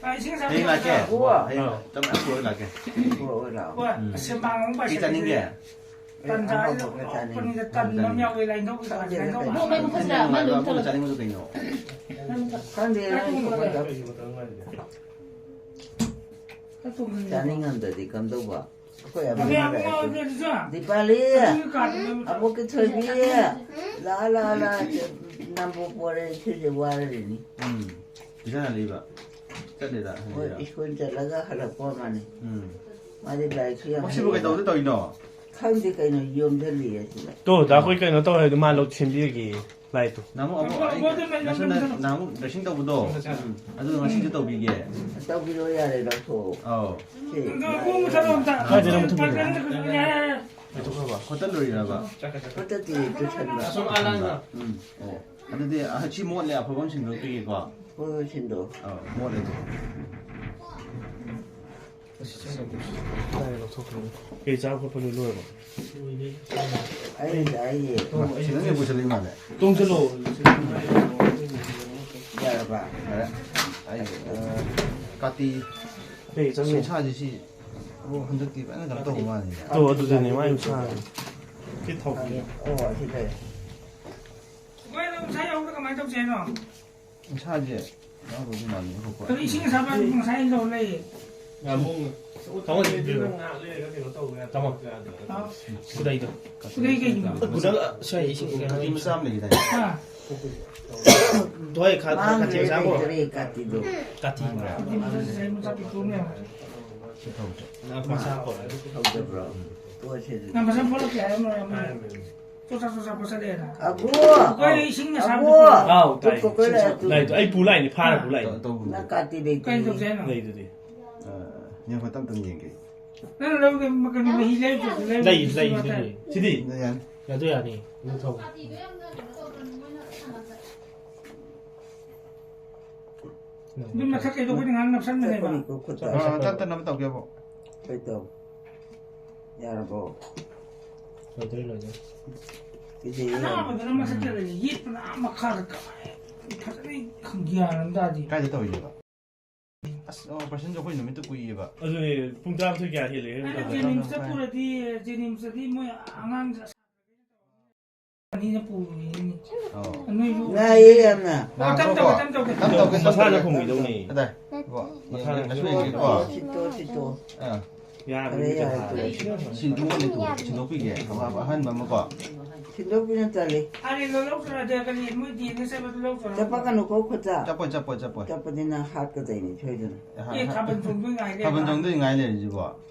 ꯑꯥ, ꯏꯁꯤꯡ ꯑꯁꯥꯕ ꯍꯌꯦꯡ ꯂꯥꯛꯀꯦ꯫ ꯇꯧꯕ ꯌꯥꯕ꯭ꯔꯣ? ꯍꯌꯦꯡ ꯑꯥ꯫ ꯇꯞꯅ ꯄꯨꯔꯒ ꯂꯥꯛꯀꯦ꯫ ꯄꯨꯔꯛꯑꯣ ꯂꯥꯛꯑꯣ꯫ ꯍꯣꯏ, ꯎꯝ꯫ ꯑꯁꯦ ꯃꯥꯡ ꯑꯃꯨꯛ ꯀꯩ ꯆꯥꯅꯤꯡꯒꯦ? ꯄꯥꯏꯁꯤꯜꯂꯛꯑꯦ꯫ ꯑꯩ ꯇꯟꯖꯥ ꯑꯍꯥꯎꯕ ꯈꯔ ꯆꯥꯅꯤꯡꯉꯤ꯫ ꯄꯅꯤꯔꯗ ꯇꯟ ꯑꯃ ꯌꯥꯎꯋꯦ, ꯂꯥꯏꯟꯗꯧ ꯈꯪꯗꯦꯗ ꯂꯥꯏꯟꯗꯧ ꯀꯩꯅꯣ꯫ ꯃꯣꯃꯣ ꯃꯈꯜꯁꯤꯗ ꯑꯃ ꯑꯗꯨꯝ ꯊꯣꯛꯂꯛꯑꯣ꯫ ꯆꯥꯅꯤꯡꯕꯗꯣ ꯀꯩꯅꯣ? ꯈꯪꯗꯦ, ꯅꯪ ꯊꯣꯛꯄꯗꯣ꯫ ꯆꯥꯅꯤꯡꯉꯝꯗ꯭ꯔꯗꯤ ꯀꯝꯗꯧꯕ? ꯑꯩꯈꯣꯏ ꯑꯕꯦꯝꯃꯒ ꯑꯩꯁꯨ꯫ ꯗꯤꯄꯥꯂꯤ! ꯑꯕꯣꯛꯀꯤ ꯊꯣꯏꯕꯤ! ꯂꯥ, ꯂꯥ, ꯂꯥ, ꯅꯝꯕꯣ ꯄꯣꯔꯦ, ꯁꯤꯁꯦ ꯋꯥꯔꯔꯤꯅꯤ꯫ ꯎꯝ꯫ ꯄꯤꯖꯅ ꯂꯩꯕ꯫ ꯆꯠꯂꯤꯔꯥ, ꯍꯣꯏ, ꯍꯟꯖꯤꯔꯥ? ꯁ꯭ꯀꯨꯜ ꯆꯠꯂꯒ ꯍꯜꯂꯛꯄ ꯑꯣꯏꯔꯝꯒꯅꯤ꯫ ꯎꯝ꯫ ꯃꯥꯗꯤ ꯂꯥꯏꯔꯤꯛꯁꯨ ꯌꯥꯝ ꯃꯁꯤꯕꯨ ꯍꯩꯌꯦꯕ꯫ ꯀꯩꯗꯧꯕꯗ ꯇꯧꯔꯤꯅꯣ? ꯈꯪꯗꯦ ꯀꯩꯅꯣ, ꯌꯣꯝꯁꯤꯜꯂꯤꯌꯦ ꯁꯤꯗ꯫ ꯇꯣ, ꯗꯥ ꯑꯩꯈꯣꯏ ꯀꯩꯅꯣ ꯇꯧꯋꯦ ꯍꯥꯏꯗꯣ ꯃꯥ ꯂꯧ ꯁꯦꯝꯕꯤꯔꯒꯦ ꯂꯥꯏꯠꯇꯣ꯫ ꯅꯍꯥꯟꯃꯨꯛ ꯑꯃꯨꯛ ꯑꯩ, ꯉꯁꯤ ꯅ-, ꯅꯍꯥꯟꯃꯨꯛ dressing ꯇꯧꯕꯗꯣ, ꯎꯝ꯫ ꯑꯗꯨ ꯉꯁꯤꯁꯨ ꯇꯧꯕꯤꯒꯦ꯫ ꯇꯧꯕꯤꯔꯣ ꯌꯥꯔꯦ, ꯂꯧꯊꯣꯛꯑꯣ꯫ ꯑꯧ꯫ ꯁꯤ ꯀꯥꯏꯗꯅꯣ ꯃꯨꯊꯠꯂꯣ ꯑꯝꯇ꯫ ꯂꯩꯊꯣꯛꯈ꯭ꯔꯕ? ꯍꯣꯇꯦꯜ ꯂꯣꯏꯔꯤꯔꯕ? ꯍꯣꯇꯦꯜꯒꯤ ꯇꯨꯏꯁꯟꯗꯣ꯫ ꯑꯁꯣꯝ ꯑꯥ ꯂꯥꯡꯗ꯫ ꯎꯝ꯫ ꯑꯣ꯫ ꯑꯗꯨꯗꯤ, ꯑ, ꯁꯤ ꯃꯣꯠꯂꯦ, ꯑꯐꯕ ꯑꯃ ꯁꯤꯟꯗꯣꯛꯄꯤꯒꯦꯀꯣ꯫ ꯍꯣꯏ, ꯍꯣꯏ, ꯁꯤꯟꯗꯣꯛꯑꯣ꯫ ꯑꯧ, ꯃꯣꯠꯂꯦ ꯑꯗꯨ꯫ ꯀꯩ ꯆꯥꯕ ꯈꯣꯠꯄ ꯂꯣꯏ ꯂꯣꯏꯔꯕꯣ? ꯑꯩꯅ ꯆꯥꯏꯌꯦ꯫ ꯁꯤꯗꯪ ꯍꯦꯛ ꯄꯨꯁꯜꯂꯛꯏ ꯃꯥꯜꯂꯦ꯫ ꯇꯣꯡꯁꯤꯜꯂꯣ꯫ ꯌꯥꯔꯕ? ꯌꯥꯔꯦ꯫ ꯑꯩ, ꯑ, ꯀꯥꯇꯤ꯫ ꯀꯩ ꯆꯪꯉꯤ? ꯁꯤꯟꯁꯥꯁꯤ ꯁꯤ, ꯑꯣ, ꯍꯟꯗꯛꯇꯤ ꯐꯖꯅ ꯀꯩꯅꯣ ꯇꯧꯕ ꯃꯥꯜꯂꯤꯅꯦ꯫ ꯇꯣ, ꯑꯗꯨꯗꯅꯦ ꯃꯥꯏ ꯎꯁꯥꯁꯦ꯫ ꯁꯤ ꯊꯧ꯫ ꯑꯣ, ꯑꯁꯤ ꯂꯩ꯫ ꯃꯣꯏ ꯑꯗꯨꯝ ꯉꯁꯥꯏ ꯌꯧꯕꯗ ꯀꯃꯥꯏꯅ ꯇꯧꯁꯦ ꯍꯥꯏꯅꯣ? ꯏꯁꯥꯁꯦ ꯌꯥꯎꯗꯧꯗꯤ ꯃꯥꯜꯂꯤ, ꯉꯥꯏꯈꯣꯀꯣ꯫ ꯀꯔꯤ ꯏꯁꯤꯡ ꯑꯁꯥꯕ ꯉꯁꯥꯏ ꯂꯧ ꯂꯩ? ꯌꯥꯝ ꯍꯣꯡꯉꯦ꯫ ꯇꯥꯃꯣ, ꯇꯥꯃꯣ꯫ ꯈꯨꯗꯩꯗꯣ꯫ ꯈꯨꯗꯩ ꯀꯩꯒꯤꯅꯣ? ꯈꯨꯗꯩ, ꯁ꯭ꯋꯥꯏ ꯏꯁꯤꯡ ꯀꯩꯅꯣ ꯀꯥꯇꯤ ꯃꯆꯥ ꯑꯃ ꯂꯩꯈꯤꯗꯥꯏꯅꯦ? ꯍꯥ? ꯍꯣꯏ, ꯈꯥ-, ꯈꯥ-, ꯀꯥꯇꯤ ꯃꯆꯥ ꯑꯃ ꯄꯨꯔꯛꯑꯣ꯫ ꯃꯥꯡꯈ꯭ꯔꯦ, ꯀꯥꯇꯤꯗꯣ꯫ ꯀꯥꯇꯤ꯫ ꯃꯥꯡꯈ꯭ꯔꯦ꯫ ꯀꯥꯇꯤ ꯃꯆꯥ ꯄꯤꯛꯇ꯭ꯔꯨ ꯑꯃ ꯂꯩꯍꯧꯔꯦ꯫ ꯁꯤ ꯊꯧꯁꯦ꯫ ꯃꯁꯥ ꯍꯧꯔꯦ꯫ ꯍꯧꯗꯕ꯭ꯔꯣ? ꯇꯣꯛꯑꯁꯦ ꯑꯗꯨꯗꯤ꯫ ꯅꯪ ꯐꯖꯅ ꯄꯣꯠꯂꯛꯀꯦ ꯍꯥꯏꯔꯝꯃꯣꯏ ꯑꯃꯅ꯫ ꯆꯣꯠ ꯆꯥ ꯆꯣꯠ ꯆꯥ ꯄꯣꯠꯁꯜꯂꯛꯑꯦꯅ꯫ ꯑꯕꯨ! ꯑꯩꯈꯣꯏ ꯏꯁꯤꯡ ꯑꯁꯥꯕ ꯑꯕꯨ! ꯄꯨꯔꯛꯑꯣ꯫ ꯍꯥꯎ, ꯇꯥꯏ꯫ ꯇꯨ ꯀꯣꯀꯣꯏ ꯂꯩꯔꯦ, ꯇꯨ꯫ ꯂꯩꯇꯣ, ꯑꯩ ꯄꯨ ꯂꯥꯛꯏꯅꯦ, ꯐꯥꯔ ꯄꯨ ꯂꯥꯛꯏꯅꯦ꯫ ꯇꯧ- ꯇꯧꯕꯅꯦ꯫ ꯅꯪ ꯀꯥꯇꯤ ꯂꯩꯇꯦ꯫ ꯀꯩ ꯇꯧꯁꯦ ꯍꯥꯏꯅꯣ? ꯂꯩꯗꯨꯗꯤ꯫ ꯑ, ꯌꯦꯡꯉꯣ, ꯇꯞ ꯇꯞꯅ ꯌꯦꯡꯒꯦ꯫ ꯅꯪ ꯂꯧꯒꯦ ꯀꯩꯅꯣ ꯃꯍꯤ ꯂꯩꯔꯨꯆꯣ꯫ ꯂꯩ, ꯂꯩ, ꯂꯩ꯫ ꯁꯤꯗꯤ? ꯌꯥꯅꯤ꯫ ꯑꯗꯨ ꯌꯥꯅꯤ꯫ ꯑꯗꯨ ꯊꯧ꯫ ꯑꯗꯨꯝ ꯃꯊꯛ ꯀꯩꯗꯣ ꯑꯩꯈꯣꯏꯅ ꯉꯥꯡ ꯅꯞꯁꯟꯕꯅꯦꯕ꯫ ꯆꯠꯄꯅꯤꯀꯣ ꯈꯨꯠꯇ꯫ ꯑ, ꯇꯞ ꯇꯞꯅꯕ ꯇꯧꯒꯦꯕꯣ꯫ ꯀꯩ ꯇꯧ? ꯌꯥꯔꯕꯣ? ꯂꯣꯏꯗꯣꯔꯦ, ꯂꯣꯏꯗꯣꯔꯦ꯫ ꯁꯤꯗꯤ ꯑꯅꯥꯕꯗꯨꯅ ꯃꯊꯛꯇ ꯂꯩ, ꯌꯦꯠꯄꯅ ꯑꯥ ꯃꯈꯥꯗ ꯀꯃꯥꯏ ꯐꯖꯅ ꯒ꯭ꯌꯥꯟ ꯑꯃ ꯇꯥꯗꯦ꯫ ꯀꯥꯏꯗ ꯇꯧꯔꯤꯅꯦꯕ? ꯑꯁ, ꯑꯣꯄꯔꯦꯁꯟꯁꯨ ꯑꯩꯈꯣꯏ ꯅꯨꯃꯤꯠꯇ ꯀꯨꯏꯌꯦꯕ꯫ ꯑꯗꯨꯅꯦ, ꯄꯨꯡ ꯇꯔꯥꯃꯥꯊꯣꯏ ꯀꯌꯥ ꯍꯦꯜꯂꯦ? ꯑꯩꯅ ꯖꯦꯅꯤꯝꯁꯇ ꯄꯨꯔꯗꯤ, ꯖꯦꯅꯤꯝꯁꯇꯗꯤ ꯃꯣꯏ ꯑꯉꯥꯡꯁꯦ ꯑꯅꯤꯅ ꯄꯨꯔꯤꯅꯤ꯫ ꯑꯧ꯫ ꯅꯣꯏꯁꯨ ꯅꯥꯏꯌꯦ ꯌꯥꯝꯅ꯫ ꯑꯣ, ꯇꯞ ꯇꯧꯒꯦ, ꯇꯞ ꯇꯧꯒꯦ꯫ ꯇꯞ ꯇꯧꯒꯦ, ꯇꯞ ꯃꯁꯥꯅ ꯇꯧꯒꯦ꯫ ꯈꯨꯝꯈꯤꯗꯧꯅꯦ꯫ ꯑꯗꯥꯏ꯫ ꯏꯕꯣ, ꯌꯦꯡꯒꯦ, ꯀꯩꯁꯨ ꯌꯦꯡꯒꯦꯀꯣ꯫ ꯁꯤꯠꯇꯣ, ꯁꯤꯠꯇꯣ꯫ ꯑꯥ꯫ ꯌꯥꯔꯕ ꯌꯥꯔꯦ, ꯃꯤꯗ ꯌꯥꯔꯦ, ꯊꯥꯔꯦ꯫ ꯌꯥꯔꯦ꯫ ꯁꯤꯟꯗꯣꯛꯑꯅꯤ ꯇꯨ, ꯁꯤꯟꯗꯣꯛꯄꯤꯒꯦ꯫ ꯑꯃ ꯑꯍꯟꯕ ꯑꯃꯀꯣ꯫ ꯁꯤꯟꯗꯣꯛꯄꯤꯅ ꯇꯜꯂꯤ꯫ ꯑꯔꯦ, ꯂꯧ-, ꯂꯧ ꯆꯠꯂꯗꯤ ꯀꯔꯤ ꯃꯣꯏ ꯗꯤ ꯑꯦꯟ ꯑꯦꯁ ꯍꯥꯏꯕꯗꯨ ꯂꯧ ꯆꯠꯂꯣ꯫ ꯆꯠꯄꯛꯀꯅꯨꯀꯣ ꯈꯨꯠꯇ꯫ ꯆꯠꯄꯣꯏ, ꯆꯠꯄꯣꯏ, ꯆꯠꯄꯣꯏ꯫ ꯆꯠꯄꯗꯤ ꯅꯪ ꯍꯥꯠꯀꯗꯣꯏꯅꯤ ꯁꯣꯏꯗꯅ꯫ ꯑꯍ, ꯑꯦ, ꯑꯍ, ꯊꯥꯕꯜ ꯆꯣꯡꯗꯣꯏ ꯉꯥꯏ ꯂꯩꯔꯦ꯫ ꯊꯥꯕꯜ ꯆꯣꯡꯗꯣꯏ ꯉꯥꯏ ꯂꯩꯔꯤꯁꯤꯕꯣ꯫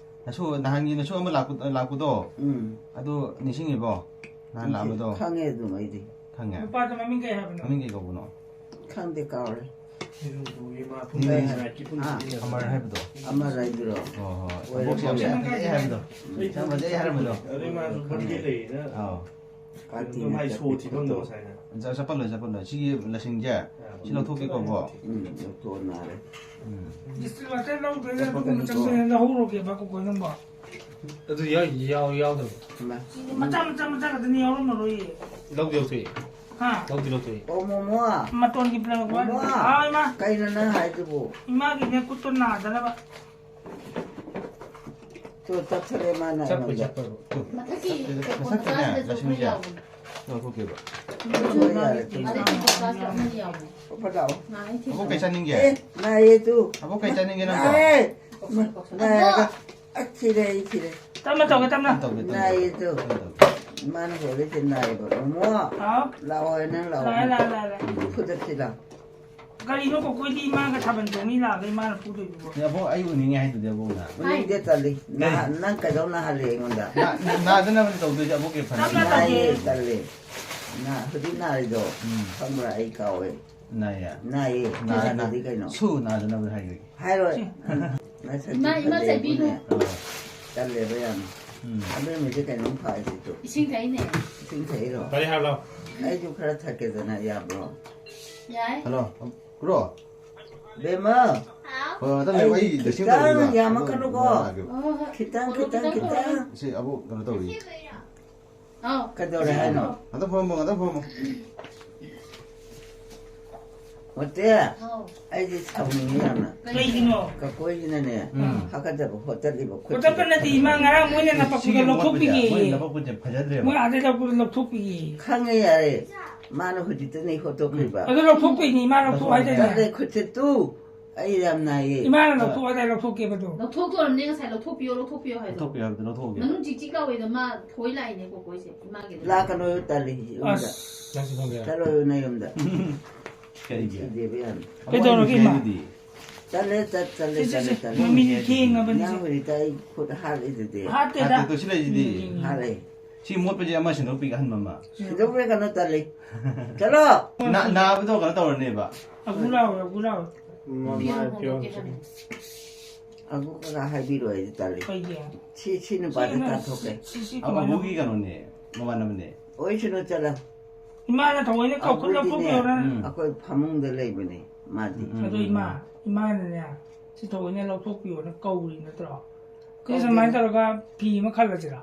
ꯅꯁꯨ, ꯅꯍꯥꯟꯒꯤ ꯅꯁꯨ ꯑꯃ ꯂꯥꯛꯄ-, ꯂꯥꯛꯄꯗꯣ, ꯎꯝ꯫ ꯑꯗꯨ ꯅꯤꯡꯁꯤꯡꯉꯤꯕꯣ? ꯅꯍꯥꯟ ꯂꯥꯛꯑꯝꯕꯗꯣ꯫ ꯈꯪꯉꯦ ꯑꯗꯨꯝ ꯑꯩꯗꯤ꯫ ꯈꯪꯉꯦ꯫ ꯅꯨꯄꯥꯗꯣ ꯃꯃꯤꯡ ꯀꯩ ꯍꯥꯏꯕꯅꯣ? ꯃꯃꯤꯡ ꯀꯩ ꯀꯧꯕꯅꯣ? ꯈꯪꯗꯦ, ꯀꯥꯎꯔꯦ꯫ ꯎꯝ꯫ ꯑꯥ꯫ ꯑꯃꯔ ꯍꯥꯏꯕꯗꯣ꯫ ꯑꯃ ꯔꯥꯏꯗꯨꯔꯣ? ꯍꯣꯏ, ꯍꯣꯏ꯫ ꯑꯣꯏꯔꯝꯕꯅꯦ꯫ ꯃꯕꯣꯛꯁꯦ ꯌꯥꯝ ꯐꯖꯩ ꯍꯥꯏꯕꯗꯣ꯫ ꯌꯥꯝ ꯐꯖꯩ ꯍꯥꯏꯔꯝꯕꯗꯣ꯫ ꯑꯗꯩ ꯃꯥꯁꯨ ꯕꯔꯗꯦ ꯂꯩꯌꯦꯅ꯫ ꯑꯥꯎ꯫ ꯀꯥꯇꯤꯅ ꯃꯥꯏ ꯁꯣ ꯆꯠꯄꯤ ꯊꯤꯐꯝꯗꯣ ꯈꯨꯠꯇꯣ꯫ ꯉꯁꯥꯏꯅ꯫ ꯆ-, ꯆꯠꯄꯜꯂꯣꯏ, ꯆꯠꯄꯜꯂꯣꯏ꯫ ꯁꯤꯒꯤ ꯂꯁꯤꯡꯁꯦ, ꯁꯤ ꯂꯧꯊꯣꯛꯀꯦꯀꯣ, ꯕꯣ꯫ ꯎꯝ, ꯂꯧꯊꯣꯛꯑꯣ, ꯅꯥꯔꯦ꯫ ꯎꯝ꯫ ꯗꯤꯁꯇ꯭ꯔꯤꯛ ꯋꯥꯇꯔ ꯂꯧꯗꯣꯏꯔꯥ ꯑꯗꯨꯒꯨꯝꯕ ꯆꯪꯗꯣꯏꯔꯥ ꯂꯧꯍꯧꯔꯣꯒꯦꯕ ꯀꯣꯀꯣꯏ ꯅꯪꯕꯣ꯫ ꯑꯗꯨ ꯌꯥꯎ-, ꯌꯥꯎ-, ꯌꯥꯎꯗꯕ꯫ ꯏꯃꯥ꯫ ꯃꯆꯥ ꯃꯆꯥ ꯃꯆꯥ ꯈꯛꯇꯅꯤ, ꯌꯥꯎꯔꯝꯃꯔꯣꯏꯌꯦ꯫ ꯂꯧꯗꯤ ꯂꯧꯊꯣꯛꯏ꯫ ꯍꯥ? ꯂꯧꯗꯤ ꯂꯧꯊꯣꯛꯏ꯫ ꯑꯣ, ꯃꯣꯃꯣ꯫ ꯃꯇꯣꯟꯒꯤ ꯄ꯭ꯂꯦꯠ꯫ ꯃꯣꯃꯣ꯫ ꯍꯥꯎ, ꯏꯃꯥ꯫ ꯀꯩꯅꯣ ꯅꯪ ꯍꯥꯏꯗꯨꯕꯨ? ꯏꯃꯥꯒꯤꯅꯦ, ꯈꯨꯠꯇꯣ ꯅꯥꯗꯅꯕ꯫ ꯇꯣ, ꯆꯠꯈ꯭ꯔꯦ ꯃꯥꯅ ꯆꯠꯄꯩ ꯑꯩꯉꯣꯟꯗ꯫ ꯆꯠꯄꯩ꯫ ꯃꯊꯛꯀꯤ ꯀꯣꯟ ꯃꯊꯛꯀꯤꯅꯦ, ꯃꯆꯥꯁꯤꯗꯁꯨ ꯑꯃ ꯂꯁꯤꯡꯁꯦ꯫ ꯌꯥꯎꯕꯅꯦ꯫ ꯂꯧꯊꯣꯛꯀꯦꯕ꯫ ꯍꯣꯏ, ꯌꯥꯔꯦ, ꯇꯨꯝꯃꯣ꯫ ꯑꯗꯩ ꯀꯣꯟ ꯃꯆꯥꯁꯨ ꯑꯃ ꯌꯥꯎꯕꯅꯦ꯫ ꯄꯄꯥ ꯂꯥꯛꯑꯣ꯫ ꯅꯥꯏ ꯊꯦꯡꯅ꯫ ꯑꯕꯣꯛ ꯀꯩ ꯆꯥꯅꯤꯡꯒꯦ? ꯑꯦ, ꯅꯥꯏꯌꯦ ꯇꯨ꯫ ꯑꯕꯣꯛ ꯀꯩ ꯆꯥꯅꯤꯡꯒꯦ ꯅꯪꯕꯣ? ꯅꯥꯏꯌꯦ꯫ ꯅꯥꯏꯔꯒ꯫ ꯑ, ꯊꯤꯔꯦ, ꯑꯩ ꯊꯤꯔꯦ꯫ ꯇꯞꯅ ꯇꯧꯒꯦ, ꯇꯞꯅ꯫ ꯇꯧꯒꯦ, ꯇꯧꯒꯦ꯫ ꯅꯥꯏꯌꯦ ꯇꯨ꯫ ꯇꯧꯒꯦ, ꯇꯧꯒꯦ꯫ ꯃꯥꯅ ꯍꯣꯜꯂꯤꯁꯦ ꯅꯥꯏꯌꯦꯕ꯫ ꯃꯣꯃꯣ, ꯍꯥꯎ꯫ ꯂꯥꯛꯑꯣ, ꯅꯪ ꯂꯥꯛꯑꯣ꯫ ꯂꯥꯛꯑꯦ, ꯂꯥꯛꯑꯦ, ꯂꯥꯛꯑꯦ, ꯂꯥꯛꯑꯦ꯫ ꯈꯨꯗꯛꯁꯤ ꯂꯥꯛꯑꯣ꯫ ꯀꯔꯤꯅꯣ ꯀꯣꯀꯣꯏꯗꯤ ꯏꯃꯥꯒ ꯊꯥꯕꯜ ꯆꯣꯡꯅꯤ ꯂꯥꯛꯑꯒ ꯏꯃꯥꯅ ꯐꯨꯗꯣꯏꯗꯨꯕꯣ? ꯑꯦ, ꯑꯕꯣꯛ, ꯑꯩ ꯎꯅꯤꯡꯉꯦ ꯍꯥꯏꯗꯨꯗꯤ ꯑꯕꯣꯛꯅ꯫ ꯎꯅꯤꯡꯗꯦ, ꯇꯜꯂꯤ꯫ ꯅꯥ-, ꯀꯔꯤ? ꯅꯪ ꯀꯩꯗꯧꯅ ꯍꯜꯂꯦ ꯑꯩꯉꯣꯟꯗ? ꯅꯥ-, ꯅꯥꯗꯅꯕꯅꯤ ꯇꯧꯗꯣꯏꯁꯦ ꯑꯕꯣꯛꯀꯤ ꯐꯅ꯫ ꯇꯞꯅ ꯅꯥꯏꯌꯦ, ꯇꯧꯒꯦ꯫ ꯇꯜꯂꯤ꯫ ꯅꯥ-, ꯍꯧꯖꯤꯛ ꯅꯥꯔꯤꯗꯣ ꯎꯝ꯫ ꯈꯪꯕ꯭ꯔꯥ? ꯑꯩ ꯀꯥꯎꯋꯦ꯫ ꯅꯥꯏꯌꯦ? ꯅꯥꯏꯌꯦ꯫ ꯅꯥ-, ꯅꯥ-, ꯅꯥꯗ꯭ꯔꯗꯤ ꯀꯩꯅꯣ? ꯁꯨ ꯅꯥꯗꯅꯕ ꯍꯥꯏꯈ꯭ꯔꯒꯦ꯫ ꯍꯥꯏꯔꯣꯏ꯫ ꯁꯤ꯫ ꯎꯝ꯫ ꯅꯁꯛꯇꯤ ꯏꯃꯥ, ꯏꯃꯥ ꯐꯖꯩ ꯆꯥꯏꯕꯤꯅꯨ꯫ ꯏꯕꯨꯡꯅꯦ꯫ ꯑꯥ꯫ ꯇꯜꯂꯦꯕ ꯌꯥꯝ꯫ ꯎꯝ꯫ ꯑꯗꯨ ꯅꯨꯃꯤꯠꯁꯦ ꯀꯩꯅꯣꯝ ꯐꯥꯏꯁꯤꯁꯨ꯫ ꯏꯁꯤꯡ ꯊꯛꯏꯅꯦ꯫ ꯏꯁꯤꯡ ꯊꯛꯏꯔꯣ? ꯀꯔꯤ ꯍꯥꯏꯕꯅꯣ? ꯑꯩꯁꯨ ꯈꯔ ꯊꯛꯀꯦꯗꯅ, ꯌꯥꯕ꯭ꯔꯣ? ꯌꯥꯏ꯫ ꯍꯜꯂꯣ, ꯀ꯭ꯔꯣ? ꯕꯦꯝꯃ꯫ ꯍꯥꯎ꯫ ꯍꯣꯏ, ꯉꯥꯛꯇꯪ ꯂꯩꯌꯨ, ꯑꯩ ꯑꯩ dressing ꯈꯤꯇꯪ ꯇꯧꯔꯤꯕ꯫ ꯌꯥꯝꯃꯛꯀꯅꯨꯀꯣ꯫ ꯑꯗꯨ ꯂꯥꯛꯑꯒꯦ꯫ ꯍꯣꯏ, ꯍꯣꯏ꯫ ꯈꯤꯇꯪ, ꯐꯣꯇꯣ ꯈꯤꯇꯪ, ꯈꯤꯇꯪ ꯈꯤꯇꯪ꯫ ꯐꯣꯇꯣ꯫ ꯁꯤ ꯑꯕꯣꯛ ꯀꯩꯅꯣ ꯇꯧꯔꯤ꯫ ꯑꯥꯎ꯫ ꯀꯩꯗꯧꯔꯦ ꯍꯥꯏꯅꯣ? ꯉꯥꯛꯇꯪ ꯐꯝꯃꯣ, ꯉꯥꯛꯇꯪ ꯐꯝꯃꯣ꯫ ꯃꯣꯇꯦ, ꯑꯥꯎ꯫ ꯑꯩꯗꯤ ꯁꯥꯎꯅꯤꯡꯉꯤ ꯌꯥꯝꯅ꯫ ꯀꯩꯒꯤꯅꯣ? ꯀꯀꯣꯏꯁꯤꯅꯅꯦ, ꯎꯝ꯫ ꯍꯥꯀꯠꯆꯕ ꯍꯣꯠꯇꯠꯂꯤꯕ ꯈꯨꯠꯁꯤꯗ꯫ ꯍꯣꯠꯇꯠꯄ ꯅꯠꯇꯦ, ꯏꯃꯥ, ꯉꯔꯥꯡ ꯃꯣꯏꯅ ꯅꯄꯥꯛꯄꯤꯗ ꯁꯤꯒꯤ ꯃꯣꯠꯄꯁꯦ, ꯂꯧꯊꯣꯛꯄꯤꯒꯦꯌꯦ꯫ ꯃꯣꯏ ꯅꯄꯥꯛꯄꯁꯦ ꯐꯖꯗ꯭ꯔꯦꯕ꯫ ꯃꯣꯏ ꯑꯥꯗꯩ ꯂꯧꯕꯗ ꯂꯧꯊꯣꯛꯄꯤꯒꯦꯌꯦ꯫ ꯈꯪꯉꯦ, ꯌꯥꯔꯦ꯫ ꯃꯥꯅ ꯍꯧꯖꯤꯛꯇꯅꯦ ꯍꯣꯠꯇꯣꯛꯈ꯭ꯔꯤꯕ꯫ ꯑꯗꯨ ꯂꯧꯊꯣꯛꯄꯩꯅꯤ, ꯏꯃꯥ ꯂꯧꯊꯣꯛ ꯍꯥꯏꯗꯥꯏꯅꯦ? ꯇꯜꯂꯦ, ꯈꯨꯠꯁꯦ ꯇꯨ꯫ ꯑꯩ ꯌꯥꯝ ꯅꯥꯏꯌꯦ꯫ ꯏꯃꯥꯅ ꯂꯧꯊꯣꯛꯑꯣ ꯍꯥꯏꯗꯥꯏ, ꯂꯧꯊꯣꯛꯀꯦꯕꯗꯣ꯫ ꯂꯧꯊꯣꯛꯇꯣꯔꯝꯅꯦ, ꯉꯁꯥꯏ ꯂꯧꯊꯣꯛꯄꯤꯌꯣ, ꯂꯧꯊꯣꯛꯄꯤꯌꯣ ꯍꯥꯏꯗꯣ꯫ ꯂꯧꯊꯣꯛꯄꯤꯌꯣ ꯍꯥꯏꯕꯗꯣ ꯂꯧꯊꯣꯛꯑꯒꯦ꯫ ꯃꯅꯨꯡ ꯆꯤꯛ ꯆꯤꯛ ꯂꯥꯎꯋꯦꯗ, ꯃꯥ ꯊꯣꯏ ꯂꯥꯛꯏꯅꯦ ꯀꯣꯀꯣꯏꯁꯦ, ꯏꯃꯥꯒꯤꯗ꯫ ꯂꯥꯛꯀꯅꯣ, ꯇꯜꯂꯤ, ꯌꯨꯝꯗ꯫ ꯑꯁ꯫ ꯆꯠꯂꯣ, ꯅꯌꯨꯝꯗ꯫ ꯀꯔꯤꯒꯤ? ꯁꯤꯗꯦꯕ ꯌꯥꯝ꯫ ꯀꯩꯗꯧꯔꯒꯦ, ꯏꯃꯥ? ꯍꯥꯏꯗꯨꯗꯤ꯫ ꯆꯠꯂꯦ, ꯆꯠ-, ꯆꯠꯂꯦ, ꯁꯤ, ꯁꯤ, ꯆꯠꯂꯦ, ꯁꯤ꯫ ꯆꯠꯂꯦ꯫ ꯃꯃꯤꯗꯤ ꯊꯦꯡꯉꯕꯅꯤ, ꯅꯪ ꯁꯤ꯫ ꯍꯧꯖꯤꯛꯇ ꯑꯩ ꯈꯨꯠ ꯍꯥꯠꯂꯤꯗꯨꯗꯤ꯫ ꯍꯥꯠꯇꯦꯗ꯫ ꯍꯥꯠꯇꯦ, ꯇꯨ ꯁꯤ ꯂꯩꯁꯤꯗꯤ꯫ ꯎꯝ, ꯎꯝ, ꯎꯝ꯫ ꯍꯥꯠꯂꯦ꯫ ꯁꯤ ꯃꯣꯠꯄꯁꯦ ꯑꯃ ꯁꯦꯡꯗꯣꯛꯄꯤꯒꯦ, ꯑꯍꯟꯕ ꯑꯃ꯫ ꯁꯦꯡꯗꯣꯛꯄꯤꯔꯒꯅꯨ, ꯇꯜꯂꯤ꯫ ꯆꯠꯂꯣ! ꯅꯥ-, ꯅꯥꯕꯗꯣ ꯀꯩꯅꯣ ꯇꯧꯔꯅꯦꯕ꯫ ꯑꯒꯨ ꯂꯥꯎꯋꯦ, ꯑꯒꯨ ꯂꯥꯎꯋꯦ꯫ ꯃꯃꯥꯏ ꯐꯤꯕꯝꯁꯦ꯫ ꯑꯒꯨ ꯀꯀꯥ ꯍꯥꯏꯕꯤꯔꯣꯏ ꯑꯩꯗꯤ ꯇꯜꯂꯤ꯫ ꯀꯩꯒꯤ? ꯁꯤ, ꯁꯤ ꯅꯨꯄꯥꯁꯦ ꯁꯤ, ꯇꯥꯟꯊꯣꯛꯀꯦ꯫ ꯁꯤ, ꯁꯤ ꯑ-, ꯀꯃꯥꯏꯅ? ꯑꯕꯨꯒꯤ ꯀꯩꯅꯣꯅꯦ, ꯃꯃꯥꯟꯅꯕꯅꯦ꯫ ꯑꯣꯏꯁꯅꯨ, ꯆꯠꯂꯣ꯫ ꯏꯃꯥꯅ ꯊꯑꯣꯏꯅ ꯀꯧ-, ꯑꯕꯨꯗꯤꯅꯦ, ꯂꯧꯊꯣꯛꯄꯤꯌꯣꯅ꯫ ꯎꯝ꯫ ꯑꯩꯈꯣꯏ ꯐꯃꯨꯡꯗ ꯂꯩꯕꯅꯦ, ꯃꯥꯗꯤ꯫ ꯎꯝ, ꯑꯗꯣ ꯎꯝ, ꯏꯃꯥ, ꯎꯝ꯫ ꯏꯃꯥꯅꯅꯦ, ꯁꯤ ꯊꯑꯣꯏꯅ ꯂꯧꯊꯣꯛꯄꯤꯌꯣꯅ ꯀꯧꯔꯤ ꯅꯠꯇ꯭ꯔꯣ? ꯁꯤ ꯀꯧꯗꯦ꯫ ꯁꯨꯃꯥꯏꯅ ꯇꯧꯔꯒ ꯐꯤ ꯑꯃ ꯈꯜꯂꯁꯤꯔꯥ?